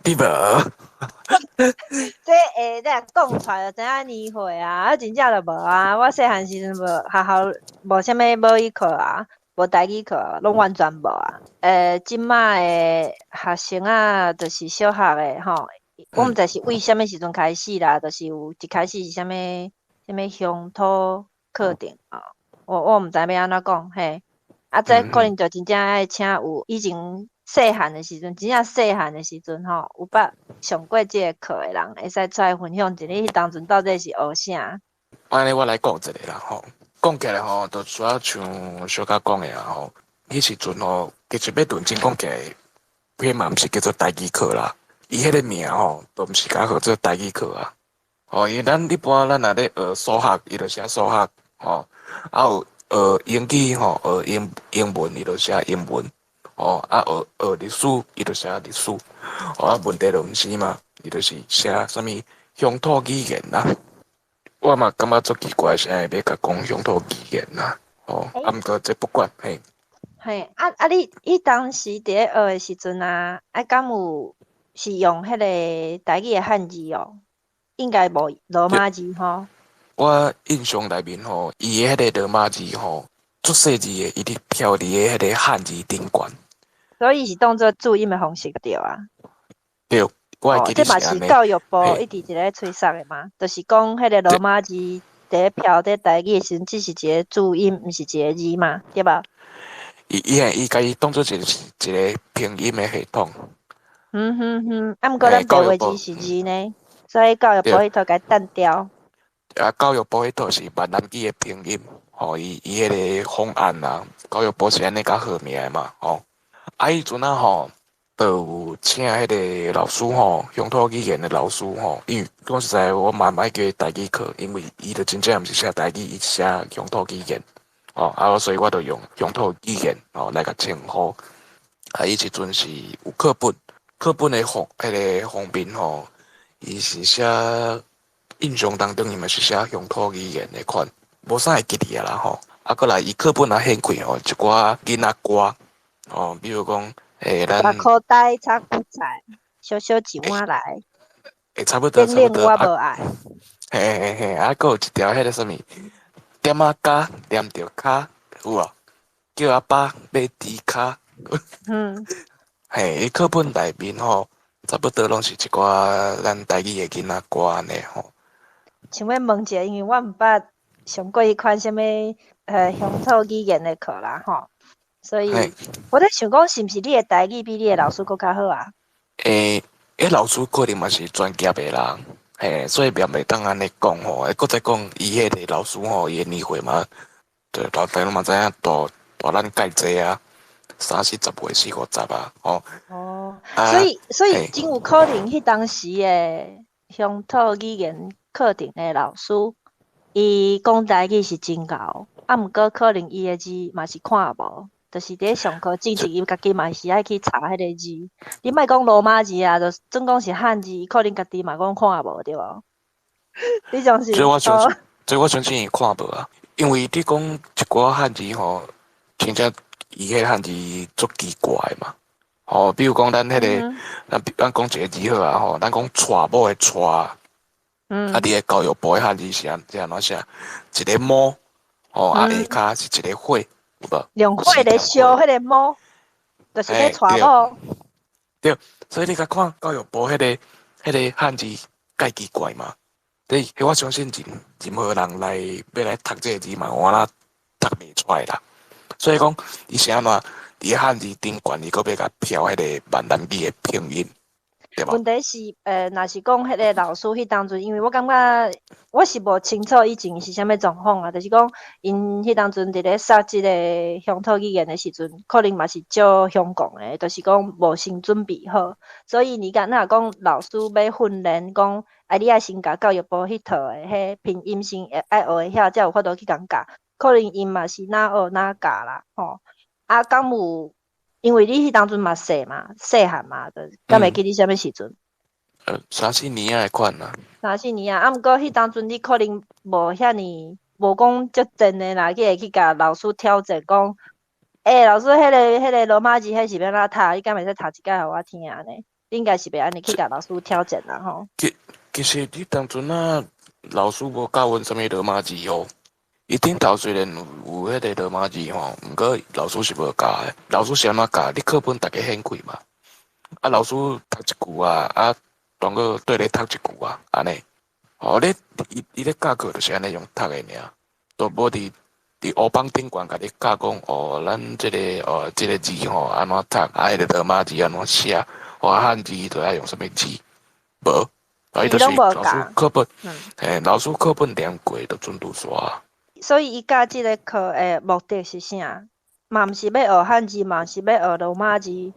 C: 你無？
B: 這會你若講出來就知影年歲啊，啊真正就無啊。我細漢時陣無學校無啥物母語課啊，無台語課，攏完全無啊。這擺的學生啊，就是小學的吼。我毋知是為啥物時陣開始啦，就是有一開始是啥物啥物鄉土課程啊，我毋知欲按怎講嘿。啊，這可能就真正愛請有以前細漢的時陣，真正細漢的時陣吼，有捌上過這个課的人，會使出來分享一下，彼當陣到底是學啥？
C: 按呢，我來講一个啦吼，講起來吼，就主要像小可講的啊吼，彼時陣吼，其實欲認真講起來，彼嘛毋是叫做台語課啦。伊彼个名吼，都毋是共號做台語課啊。吼，因為咱一般咱若咧學數學，伊就寫數學，吼，啊有學英語吼，學英文，伊就寫英文，吼，啊學學歷史，伊就寫歷史，吼，啊問題就毋是嘛，伊就是寫啥物鄉土語言啦。我嘛感覺足奇怪，啥會欲共講鄉土語言啦？吼，啊毋過這不管嘿。
B: 嘿，啊啊你！你當時佇咧學的時陣啊，啊敢有？是用彼个台語的漢字哦，應該無羅馬字吼。
C: 我印象內面吼，伊的彼個羅馬字吼，足細字的，伊佇飄佇个彼個漢字頂懸。
B: 所以是當做注音的方式對啊。
C: 對，我會記
B: 這嘛
C: 得是按呢。
B: 是教育部一直佇咧催促的嘛，就是講彼個羅馬字佇咧飄佇台語的時陣，只是一個注音，毋是一個字嘛，對無？
C: 伊伊係伊共伊當做一個拼音的系統。
B: 嗯哼哼，啊，毋過咱白話字是字呢，所以教育部彼套共伊擲掉。
C: 啊，教育部彼套是閩南語的拼音，吼，伊伊彼個方案啊，教育部是按呢共號名的嘛，吼。啊，彼陣仔吼，就有請彼個老師吼，鄉土語言的老師吼，因為講實在，我嘛毋愛叫伊台語課，因為伊就真正毋是寫台語，伊是寫鄉土語言，吼，啊，所以我就用鄉土語言吼來共稱呼。啊，彼時陣是有課本，課本的封彼個封面吼，伊是寫印象當中伊嘛是寫鄉土語言的款，無啥會記得啊啦吼。啊，閣來伊課本也掀開吼，一寡囡仔歌，吼，比如講，咱
B: 大箍袋炒韭菜，燒燒一碗來。
C: 欸，差不多，差不多。
B: 我無愛。
C: 嘿嘿嘿，啊，閣有一條彼個啥物，點仔膠黏著跤，有無？叫阿爸買豬跤。嘿，伊課本內面吼，差不多攏是一寡咱台語的囡仔歌按呢吼。
B: 想欲問一下，因為我毋捌上過彼款啥物鄉土語言的課啦吼，所以我咧想講，是毋是你的台語比你的老師閣較好啊？
C: 欸，彼老師可能嘛是專業的人，嘿，所以也袂當按呢講吼。閣再講，伊彼個老師吼，伊的年歲嘛，對，大家攏嘛知影大大咱蓋濟啊，三四十歲、四五十啊，吼。
B: 哦，所以真有可能，彼當時的鄉土語言課程的老師，伊講台語是真𠢕，啊，毋過可能伊的字嘛是看無，就是佇咧上課之前，伊家己嘛是愛去查彼個字。你莫講羅馬字啊，就準講是漢字，可能家己嘛講看無對無？你總是。
C: 這我相信伊看無啊，因為你講一寡漢字吼，真正伊彼個漢字足奇怪的嘛。吼，比如講咱彼個，咱講一個字好啊吼，咱講娶某的娶，啊，佇个教育部的漢字是按怎寫？一個某，吼，啊下跤是一個火，有無？
B: 用火咧燒彼個某，就是咧娶某。
C: 對，所以你共看教育部彼個漢字蓋奇怪嘛？對，我相信任何人來欲來讀這個字嘛，有哪讀袂出來啦。所以講，伊是按怎？佇漢字頂懸，伊閣欲共飄彼個閩南語的拼音，對無？
B: 問題是，若是講彼個老師彼當陣，因為我感覺我是無清楚以前是啥物狀況啊，就是講𪜶彼當陣佇咧設這个鄉土語言的時陣，可能嘛是借香港的，就是講無先準備好，所以你敢若講老師欲訓練講，啊，你愛先共教育部彼套的彼拼音先會愛學會曉，才有法度去共教。可能𪜶嘛是哪學哪教啦，吼。啊，敢有？因為你彼當陣嘛細嘛，細漢嘛，就敢會記你啥物時陣？
C: 三四年仔的款啊。
B: 三四年仔，啊，毋過彼當陣你可能無遐爾，無講足真的啦，去會去共老師挑戰講，欸，老師，彼個羅馬字彼是欲按怎讀？你敢會使讀一擺予我聽按呢？你應該是袂按呢去共老師挑戰啦，吼。
C: 其實彼當陣仔，老師無教阮啥物羅馬字哦。伊頂頭雖然有彼個羅馬字吼，毋過老師是無教的。老師是按怎教？你課本逐家掀開嘛，啊，老師讀一句啊，啊，同學綴咧讀一句啊，按呢。吼，你伊伊咧教課就是按呢用讀的爾，都無佇烏板頂懸共你教講哦，咱這個哦，這個字吼按怎讀，啊，彼個羅馬字按怎寫，或漢字就愛用啥物字，無。啊，伊就是老師課本，嘿，老師課本念過就準拄煞。
B: 所以伊教這个課的目的是啥？嘛毋是欲學漢字，嘛毋是欲學羅馬字，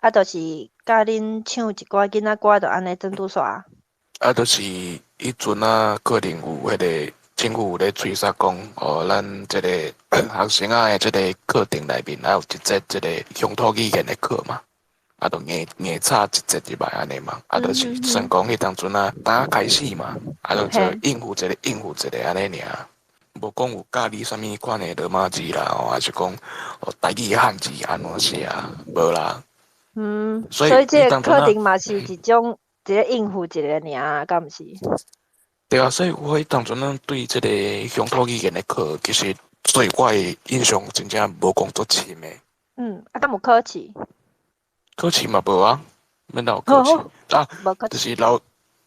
B: 啊，就是教恁唱一寡囡仔歌，就按呢轉拄煞。
C: 啊，就是彼陣仔，可能有彼個政府有咧催促講，哦，咱這個學生仔的這個課程內面，還有一節這個鄉土語言的課嘛，啊，就硬硬插一節入來按呢嘛，啊，就是算講彼當陣仔剛開始嘛，啊，就應付一個應付一個按呢爾。無講有教你啥物款的羅馬字啦，吼，還是講哦台語漢字按怎寫，無啦。
B: 嗯，
C: 所以
B: 所以這個
C: 你當陣啊
B: 課程嘛是一種一個應付一個爾，敢毋是？
C: 對啊，所以我彼當陣啊對這個鄉土語言的課，其實對我的印象真正無講足深的。
B: 嗯，啊，敢有考試？
C: 考試嘛無啊，免哪有考試啊？
B: 無考
C: 就是老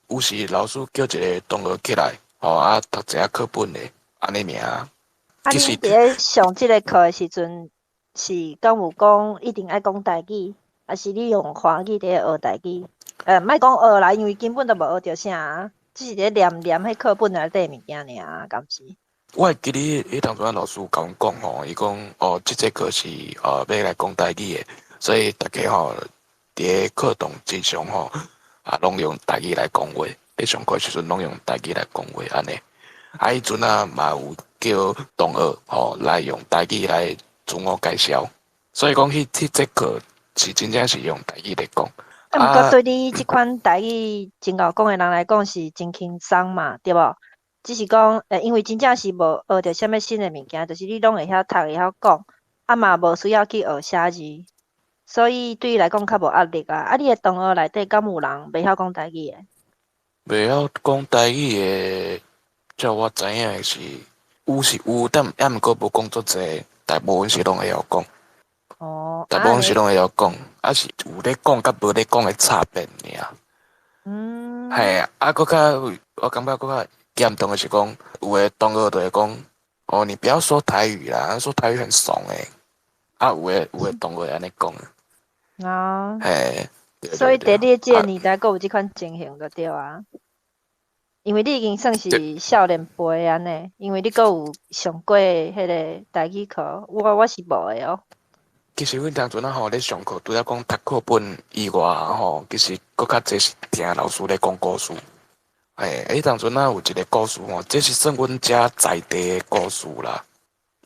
C: 有時老師叫一個同學起來，吼啊讀一下課本的，按呢爾。
B: 啊，
C: 其實
B: 恁佇咧上這個課的時陣，是敢有講一定愛講台語，抑是你用華語佇咧學台語？莫講學啦，因為根本都無學著啥啊，只是佇咧念念彼課本內底物件爾，敢是？
C: 我會記得彼當陣老師有共阮講吼，伊講哦，這節課是欲來講台語的，所以逐家吼佇咧課堂之上吼啊，攏用台語來講話，咧上課時陣攏用台語來講話按呢。啊，彼陣啊嘛有叫同學吼來用台語來自我介紹，所以講彼節課是真正是用台語來講。
B: 啊，毋過對你這款台語真𠢕講的人來講是真輕鬆嘛，對無？只是講，因為真正是無學著啥物新的物件，就是你攏會曉讀，會曉講，啊嘛無需要去學寫字，所以對你來講較無壓力啊。啊，你的同學內底敢有人袂曉講台語的？
C: 袂曉講台語的，照我知影的是有是有，但抑毋過無講足濟，大部分是攏會曉講。
B: 哦，
C: 大部分是攏會曉講，啊是有咧講佮無咧講的差別爾。嘿，啊，閣較我感覺閣較嚴重的是講，有的同學就會講，哦，你不要說台語啦，說台語很慫欸。啊，有的同學會按呢講。嘿，
B: 所以佇你這個年代，閣有這款情形就對啊。因為你已經算是少年輩按呢，因為你閣有上過彼個台語課，我是無的哦。
C: 其實阮當陣仔吼咧上課，除了講讀課本以外吼，其實閣較濟是聽老師咧講故事。嘿，彼當陣仔有一個故事吼，這是算阮遮在地的故事啦。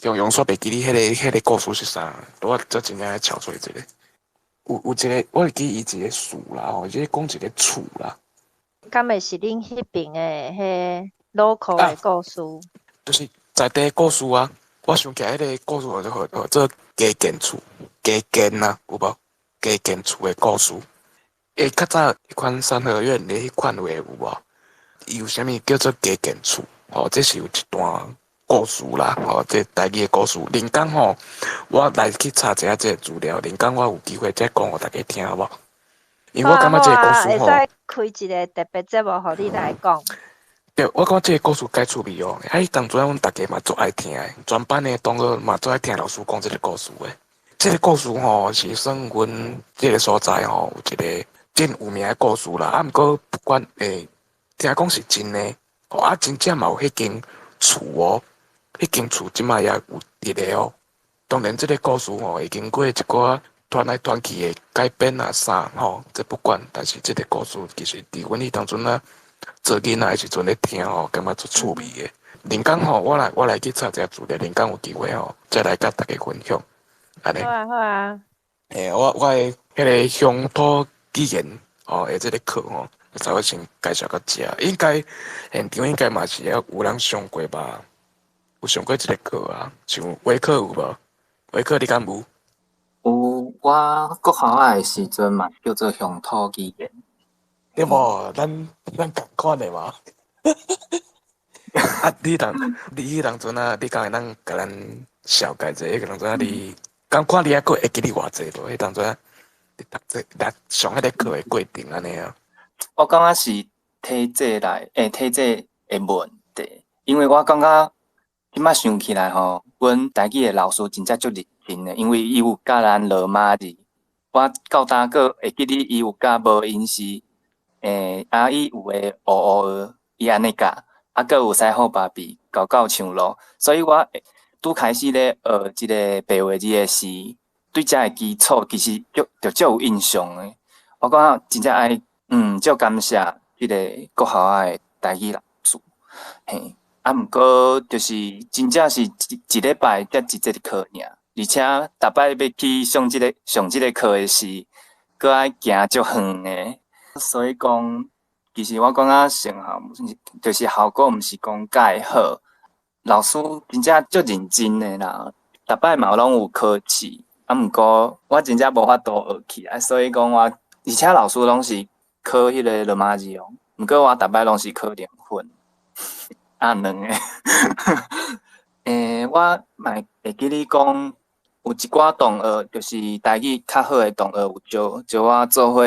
C: 用用煞袂記得彼個故事是啥，我這真正愛抄出來一個。有一個，我會記伊一個事啦吼，伊講一個厝啦。
B: 敢會是恁彼爿的彼 local 的故事？
C: 就是在地的故事啊。我想起來彼個故事叫做加建厝，加建啊，有無？加建厝的故事。欸，較早彼款三合院的彼款話有無？伊有啥物叫做加建厝？吼，這是有一段故事啦，吼，這台語的故事。靈感吼，我來去查一下這個資料，靈感我有機會再講予大家聽好無？因為我感覺這個故事吼，
B: 會使開一個特別節目，予你來講。
C: 對，我感覺這個故事介趣味哦。啊，彼當陣阮逐家嘛足愛聽的，全班的同學嘛足愛聽老師講這個故事的。這個故事吼是算阮這個所在吼有一個真有名的故事啦。啊，毋過不管聽講是真的，啊，真正嘛有彼間厝哦，彼間厝這擺也有佇咧哦。當然，這個故事吼會經過一寡傳來傳去的改變啊啥吼，這不管。但是這個故事其實佇阮彼當陣啊做囡仔的時陣咧聽吼，感覺足趣味的。靈感吼，我來去查一下資料，靈感有機會吼，再來佮大家分享。按呢。
B: 好啊，好啊。
C: 欸，我的彼個鄉土語言吼的這個課吼，差不多先介紹到遮。應該現場應該嘛是有人上過吧？有上過這個課啊？像微課有無？微課你敢有？
E: 有，我國校仔的時陣嘛叫做鄉土語言。
C: 對無？咱仝款的嘛。啊，你彼當陣啊，你敢會當共咱紹介者？彼當陣啊，你敢看你猶閣會記得偌濟無？彼當陣啊，你讀冊來上彼個課的過程按呢啊？
E: 我感覺是體制內，體制的問題，因為我感覺這擺想起來吼，阮台語的老師真正足認真的，因為伊有教咱羅馬字，我到今閣會記得伊有教無音是，啊伊有的烏烏訛，伊按呢教，啊閣有西好芭比，狗狗唱路，所以我拄開始咧學這個白話字的時，對這个基礎其實就足有印象的。我感覺真正愛，足感謝這個國校仔的台語老師，嘿，啊，毋過就是真正是一禮拜才一節課爾，而且逐擺欲去上這個課的時，閣愛行足遠的，所以講，其實我感覺成效就是效果毋是講蓋好，老師真正足認真的啦，逐擺嘛攏有考試，啊，毋過我真正無法度學起來，所以講我，而且老師攏是考彼个羅馬字哦，毋過我逐擺攏是考0分，啊兩个。我嘛會記得講，有一寡同學，就是台語較好的同學，有招招我做伙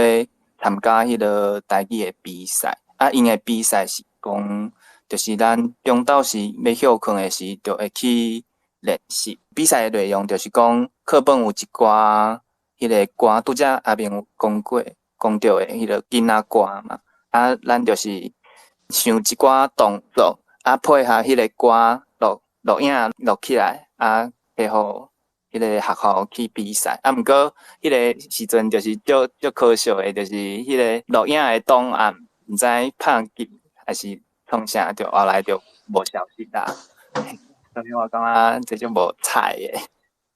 E: 參加彼个台語的比賽。啊，𪜶的比賽是講，就是咱中晝時欲歇睏的時，就會去練習。比賽的內容就是講，課本有一寡彼个歌，拄才阿明有講過，講著的彼個囡仔歌嘛。啊，咱就是想一寡動作，啊，配合彼個歌錄錄影錄起來，啊，提予彼个學校去比賽。啊，毋過彼个時陣就是足足可惜的，就是彼个錄影的檔案，毋知拍劫還是創啥，就後來就無消息啦。所以我感覺這足無彩的。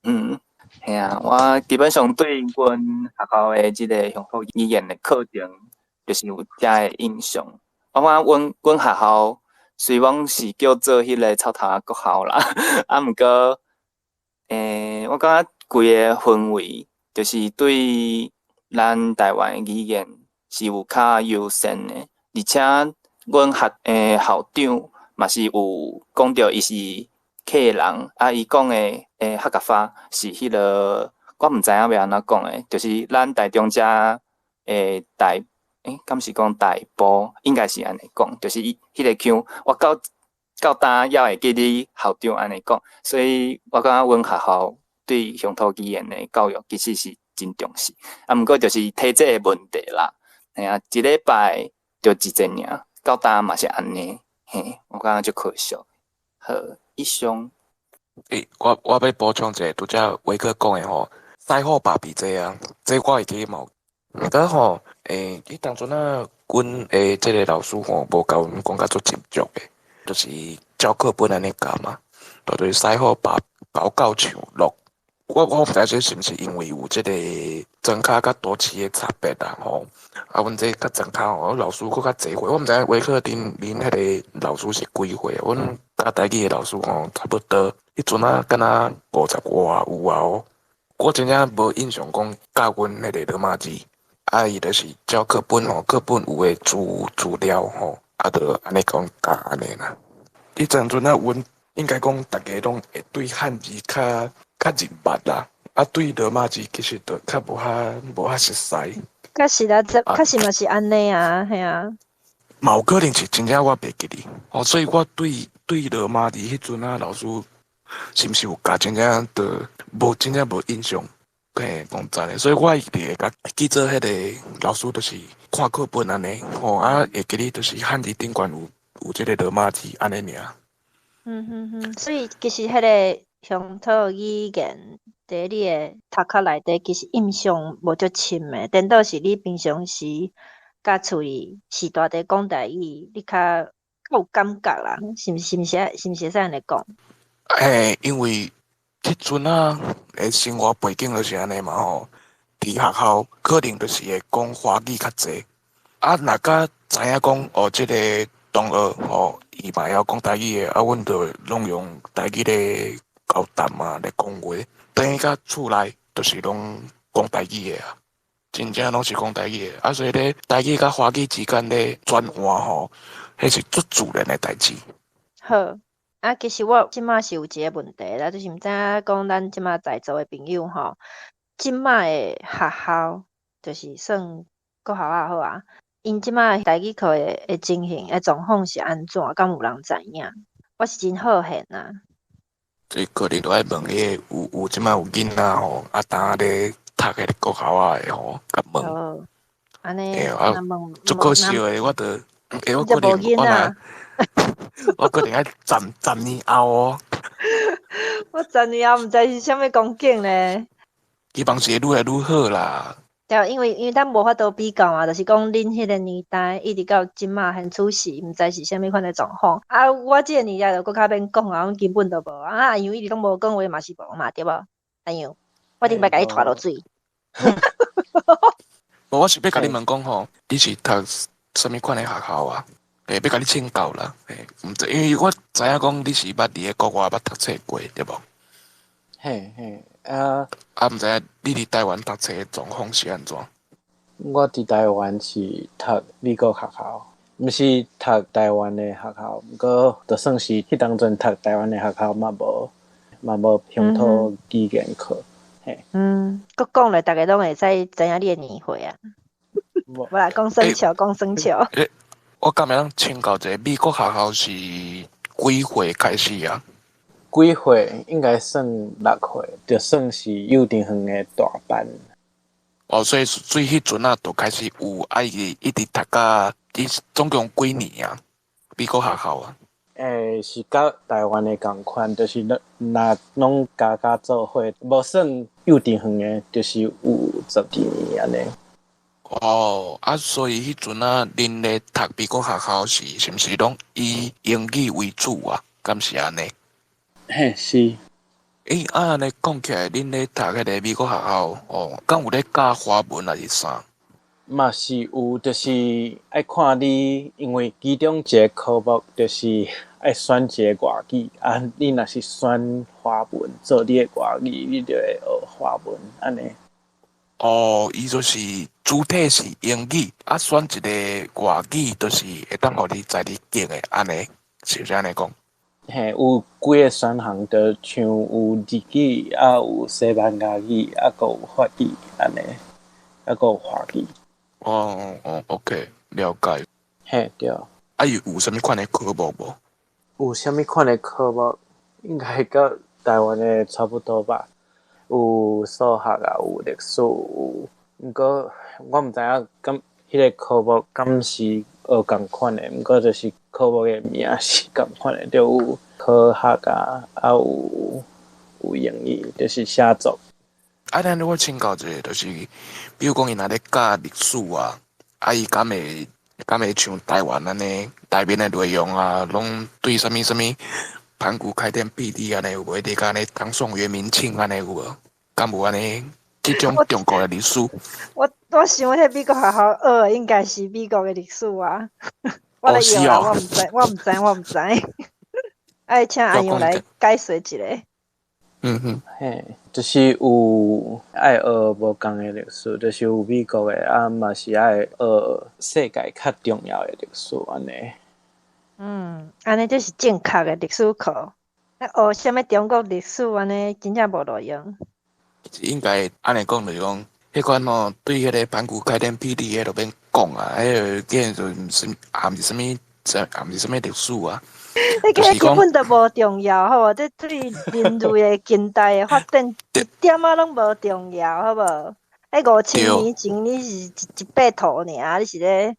E: 嗯，嘿啊，我基本上對阮學校的這個鄉土語言的課程，就是有遮的印象。我感覺阮學校雖罔是叫做彼个草頭仔國校啦，啊，毋過，我感覺規個氛圍，就是對咱台灣語言是有較優先的，而且阮學校長嘛是有講著伊是客人，啊，伊講的客家話是彼个，我毋知影欲按怎講的，就是咱台中遮的大，敢是講大埔，應該是按呢講，就是伊彼个腔，我到到今猶會記得校長按呢講，所以我感覺阮學校對鄉土語言的教育其實是真重視，啊，毋過就是體制的問題啦，嘿啊，一禮拜就一節爾，到今嘛是按呢，嘿，我感覺足可惜。好，以上。
C: 我欲補充一下，拄才維克講的吼，賽虎爸比這啊，這我會記嘛有。毋過吼，彼當陣啊，阮的這個老師吼，無共阮講甲足斟酌的，就是照課本按呢教嘛，就是賽虎爸猴到樹落。我毋知這是毋是因為有這個莊跤佮都市的差別啦吼。啊，阮這較莊跤吼，老師閣較濟歲，我毋知影維克恁彼个老師是幾歲？阮教台語的老師吼，差不多彼陣啊，敢若50外有啊哦。我真正無印象講教阮彼个羅馬字，啊，伊就是照課本吼，課本有的資料吼，啊，就按呢講教按呢啦。彼陣陣啊，阮應該講逐家攏會對漢字較認捌啦，啊，對羅馬字其實就較無遐熟似。
B: 確實啊，這確實嘛是按呢啊，嘿啊。
C: 嘛有可能是真正我袂記得，哦，所以我對羅馬字彼陣啊，老師是毋是有教，真正就無真正無印象。嘿，講真的，所以我一直會共記做彼个老師，就是看課本按呢，吼啊，會記得就是漢字頂懸有這個羅馬字按呢爾。
B: 嗯哼哼，所以其實彼个鄉土語言佇你的讀冊內底，其實印象無足深的，顛倒是你平常時佮厝裡序大咧講台語，你較有感覺啦，是毋是會使按呢講？
C: 嘿，因為彼陣啊的生活背景就是按呢嘛吼，佇學校可能就是會講華語較濟，啊，若佮知影講哦，這個同學吼，伊嘛會曉講台語的，啊，阮就攏用台語咧交談啊，咧講話。轉去到厝內，就是攏講台語的啊，真正攏是講台語的。啊，所以咧，台語佮華語之間咧轉換吼，彼是足自然的代誌。
B: 好，啊，其實我這馬是有一个問題啦，就是毋知影講咱這馬在座的朋友吼，這馬的學校就是算國校也好啊，𪜶這馬台語課的情形的狀況是按怎？敢有人知影？我是真好奇啊。
C: 這可能都愛問彼個有這馬有囡仔吼，啊，當咧讀彼个國校仔的吼，共問。
B: 好，按呢，
C: 啊，足可惜的，我著，我可能我若，我可能愛十年後哦。
B: 我十年後毋知是啥物光景咧。
C: 希望是會愈來愈好啦。
B: 對，因為咱無法度比較嘛，就是講恁彼个年代一直到這馬現此時，毋知是啥物款的狀況。啊，我這个年代就閣較免講啊，阮根本就無啊。阿楊一直攏無講話嘛是無嘛，對無？阿楊，我頂擺共你拖落水。
C: 無，我是欲共你問講吼，你是讀啥物款的學校啊？欲共你請教啦。毋知，因為我知影講你是捌佇咧國外捌讀冊過，對無？
D: 嘿嘿，啊，
C: 啊，毋知影你佇台灣讀冊的狀況是按怎？
D: 我佇台灣是讀美國學校，毋是讀台灣的學校，毋過就算是彼當陣讀台灣的學校嘛無鄉土語言課。嘿，
B: 嗯，閣講咧，逐家攏會使知影你的年歲啊。
D: 無
B: 無啦，講耍笑，講耍笑。
C: 欸，我敢會當請教一下，美國學校是幾歲開始啊？
D: 幾歲？應該算6歲，就算是幼稚園的大班。
C: 哦，所以彼陣啊，就開始有愛一直讀甲，伊總共幾年啊？美國學校啊？
D: 欸，是佮台灣的仝款，就是若攏加加做伙，無算幼稚園的，就是有12年按呢。
C: 哦，啊，所以彼陣啊，恁咧讀美國學校時，是毋是攏以英語為主啊？敢是按呢？
D: 嘿，是。
C: 欸，啊，按呢講起來，恁咧讀彼个美國學校，哦，敢有咧教華文抑是啥？
D: 嘛是有，就是愛看你，因為其中一个科目就是愛選一个外語，啊，你若是選華文做你的外語，你就會學華文按呢。
C: 哦，伊就是主體是英語，啊，選一个外語，就是會當予你在你揀的按呢，是毋是按呢講？
D: 嘿，有幾个選項，就像有日語，啊有西班牙語，啊閣有法語按呢，啊閣有華語。
C: 哦，OK，了解。
D: 嘿，對。
C: 啊，伊有啥物款的科目無？
D: 有啥物款的科目？應該佮台灣的差不多吧。有數學啊，有歷史，有。毋過我毋知影敢彼个科目敢是學仝款的，毋過就是科目的名是仝款的，就有科學啊，啊有英語，就是寫作。
C: 啊，咱如果請教一下，就是比如講，伊若咧教歷史啊，啊，伊敢會像台灣按呢，內面的內容啊，攏對啥物啥物盤古開天闢地按呢有無？佇按呢唐宋元明清按呢有無？敢有按呢？這種中國的歷史？
B: 我想彼美國學校學的應該是美國的歷史啊。我咧笑啦，我毋知，我毋知，我毋知。愛請阿楊來解說一下。
C: 嗯哼，
D: 嘿，就是有愛學無仝的歷史，就是有美國的，啊嘛是愛學世界較重要的歷史按呢。
B: 嗯，按呢這是正確的歷史課。啊，學啥物中國歷史按呢，真正無路用。
C: 應該按呢講就是講，彼款吼對彼个盤古開天闢地彼就免講啊，彼个簡直就毋是，也毋是啥物，也毋是啥物歷史啊。
B: 彼個根本就無重要，好無？這對人類的近代的發展一點仔攏無重要，好無？彼5000年前你是一塊土爾，你是咧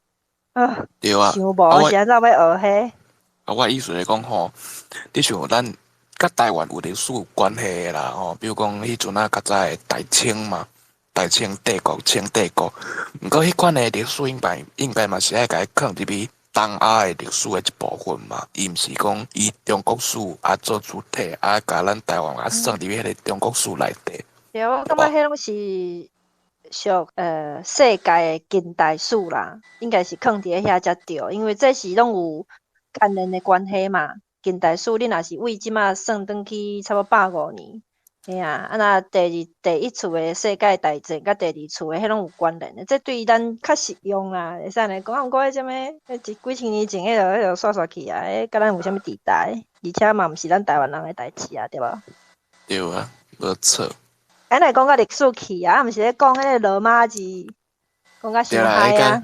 B: 啊？
C: 對啊，
B: 想無是按怎欲學彼？
C: 啊，我意思是講吼，你像咱佮台灣有歷史有關係的啦，吼，比如講彼陣啊較早的大清嘛，大清帝國、清帝國，毋過彼款的歷史應該嘛是愛共伊囥入去東亞的歷史的一部分嘛，伊毋是講以中國史啊做主體，啊共咱台灣啊算入去彼个中國史內底。
B: 對，我感覺彼攏是屬世界的近代史啦，應該是囥佇咧遐才對，因為這是攏有關聯的關係嘛。近代史你若是為這馬算轉去差不多150年，嘿啊，啊若第二第一次的世界大戰佮第二次的彼攏有關聯的，這對咱較實用啦，會使按呢講。啊，毋過彼啥物，彼幾千年前彼就彼就煞煞去啊，彼佮咱有啥物佇代？而且嘛毋是咱台灣人的代誌啊，對無？
C: 對啊，無錯。
B: 咱來講到歷史去啊，毋是咧講彼个羅馬字，講甲傷害啊。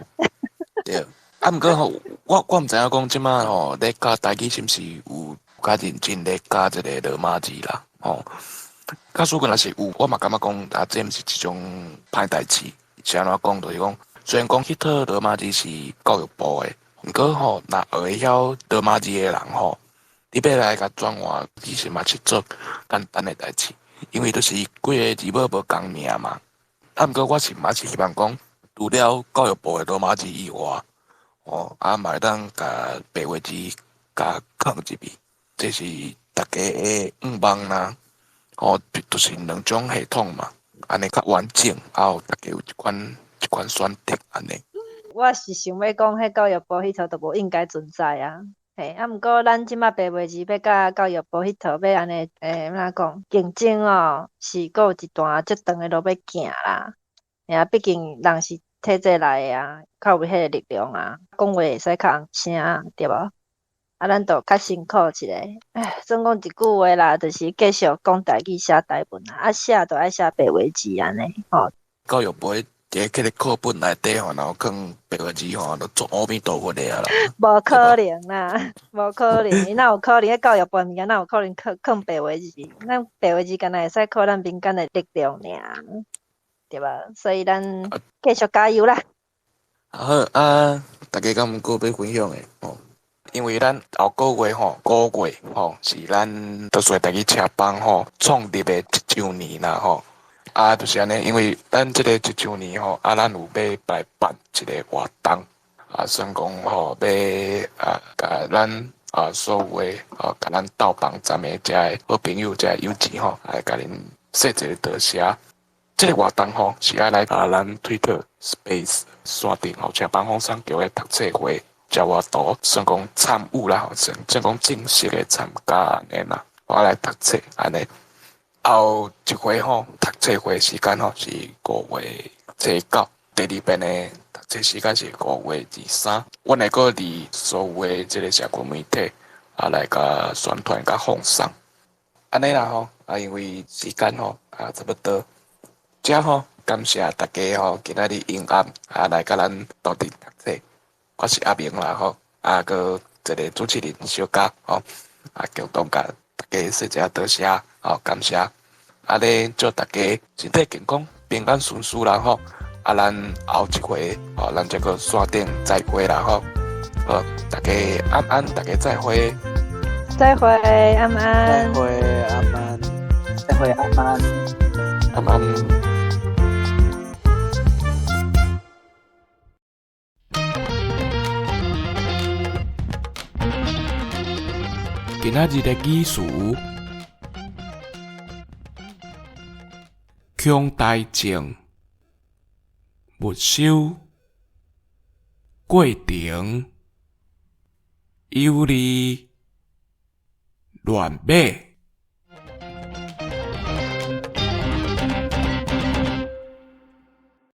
C: 對，啊，毋過吼，我毋知影講這馬吼咧教台語是毋是有較認真咧教這个羅馬字啦，吼。假使講若是有，我嘛感覺講啊，這毋是一種歹代誌。是按怎講？就是講，雖然講彼套羅馬字是教育部的，毋過吼，若學會曉羅馬字的人吼，你欲來共轉換，其實嘛是做簡單的代誌，因為就是幾个字母無仝名嘛。啊，毋過我是嘛是希望講，除了教育部的羅馬字以外，吼，啊嘛會當共白話字共囥入去，這是大家的願望啦。吼，就是兩種系統嘛，按呢較完整，啊有大家有一款選擇按呢。
B: 我是想欲講，彼教育部彼套就無應該存在啊。嘿，啊，毋過咱這馬白話字欲佮教育部彼套欲按呢，按怎講競爭哦，是閣有一段足長的路欲行啦。嘿啊，畢竟人是體制內的啊，較有彼个力量啊，講話會使較尪聲，對無？啊，咱就較辛苦一下。唉，總講一句話啦，就是繼續講台語、寫台文啊，啊寫就愛寫白話字按呢，吼。
C: 教育部佇彼个課本內底吼，若有囥白話字吼，就足阿彌陀佛的啊啦。
B: 無可能啦，無可能，伊哪有可能？彼教育部物件哪有可能囥囥白話字？咱白話字敢若會使靠咱民間的力量爾，對無？所以咱繼續加油啦！
C: 好啊，大家敢有閣欲分享的吼？因為咱後個月吼，5月吼是咱多數台語車幫吼創立的一週年啦吼。啊，就是按呢，因為咱這個一週年吼，啊，咱有欲來辦一個活動，啊，算講吼，欲啊，共咱啊所有的啊，共咱鬥幫站的遮个好朋友、遮个友情吼，來共恁說一个多謝。這個活動吼是愛來啊，咱 Twitter Space 線頂吼，車幫風送橋的讀冊會，遮活動算講參與啦吼，算算講正式的參加按呢啦，我來讀冊按呢。後一回吼，讀冊會時間吼是5月初9，第二遍的讀冊時間是5月23。阮會閣佇所有的這個社群媒體啊來共宣傳共放送。按呢啦吼，啊因為時間吼啊差不多，遮吼感謝大家吼今仔日昏暗啊來佮咱鬥陣讀冊。我是阿明啦吼，啊閣一個主持人小嘉吼，啊共同共大家說一下多謝，吼感謝。按呢祝大家身體健康、平安順遂啦吼。啊，咱後一回吼，咱再閣線頂再會啦吼。好，大家晚安，大家再會。
B: 再會，晚安。
D: 再會，晚安。
E: 再會，晚安。
C: 晚安。今仔日的語詞：恐呆症、沒收、過程、有利、亂碼。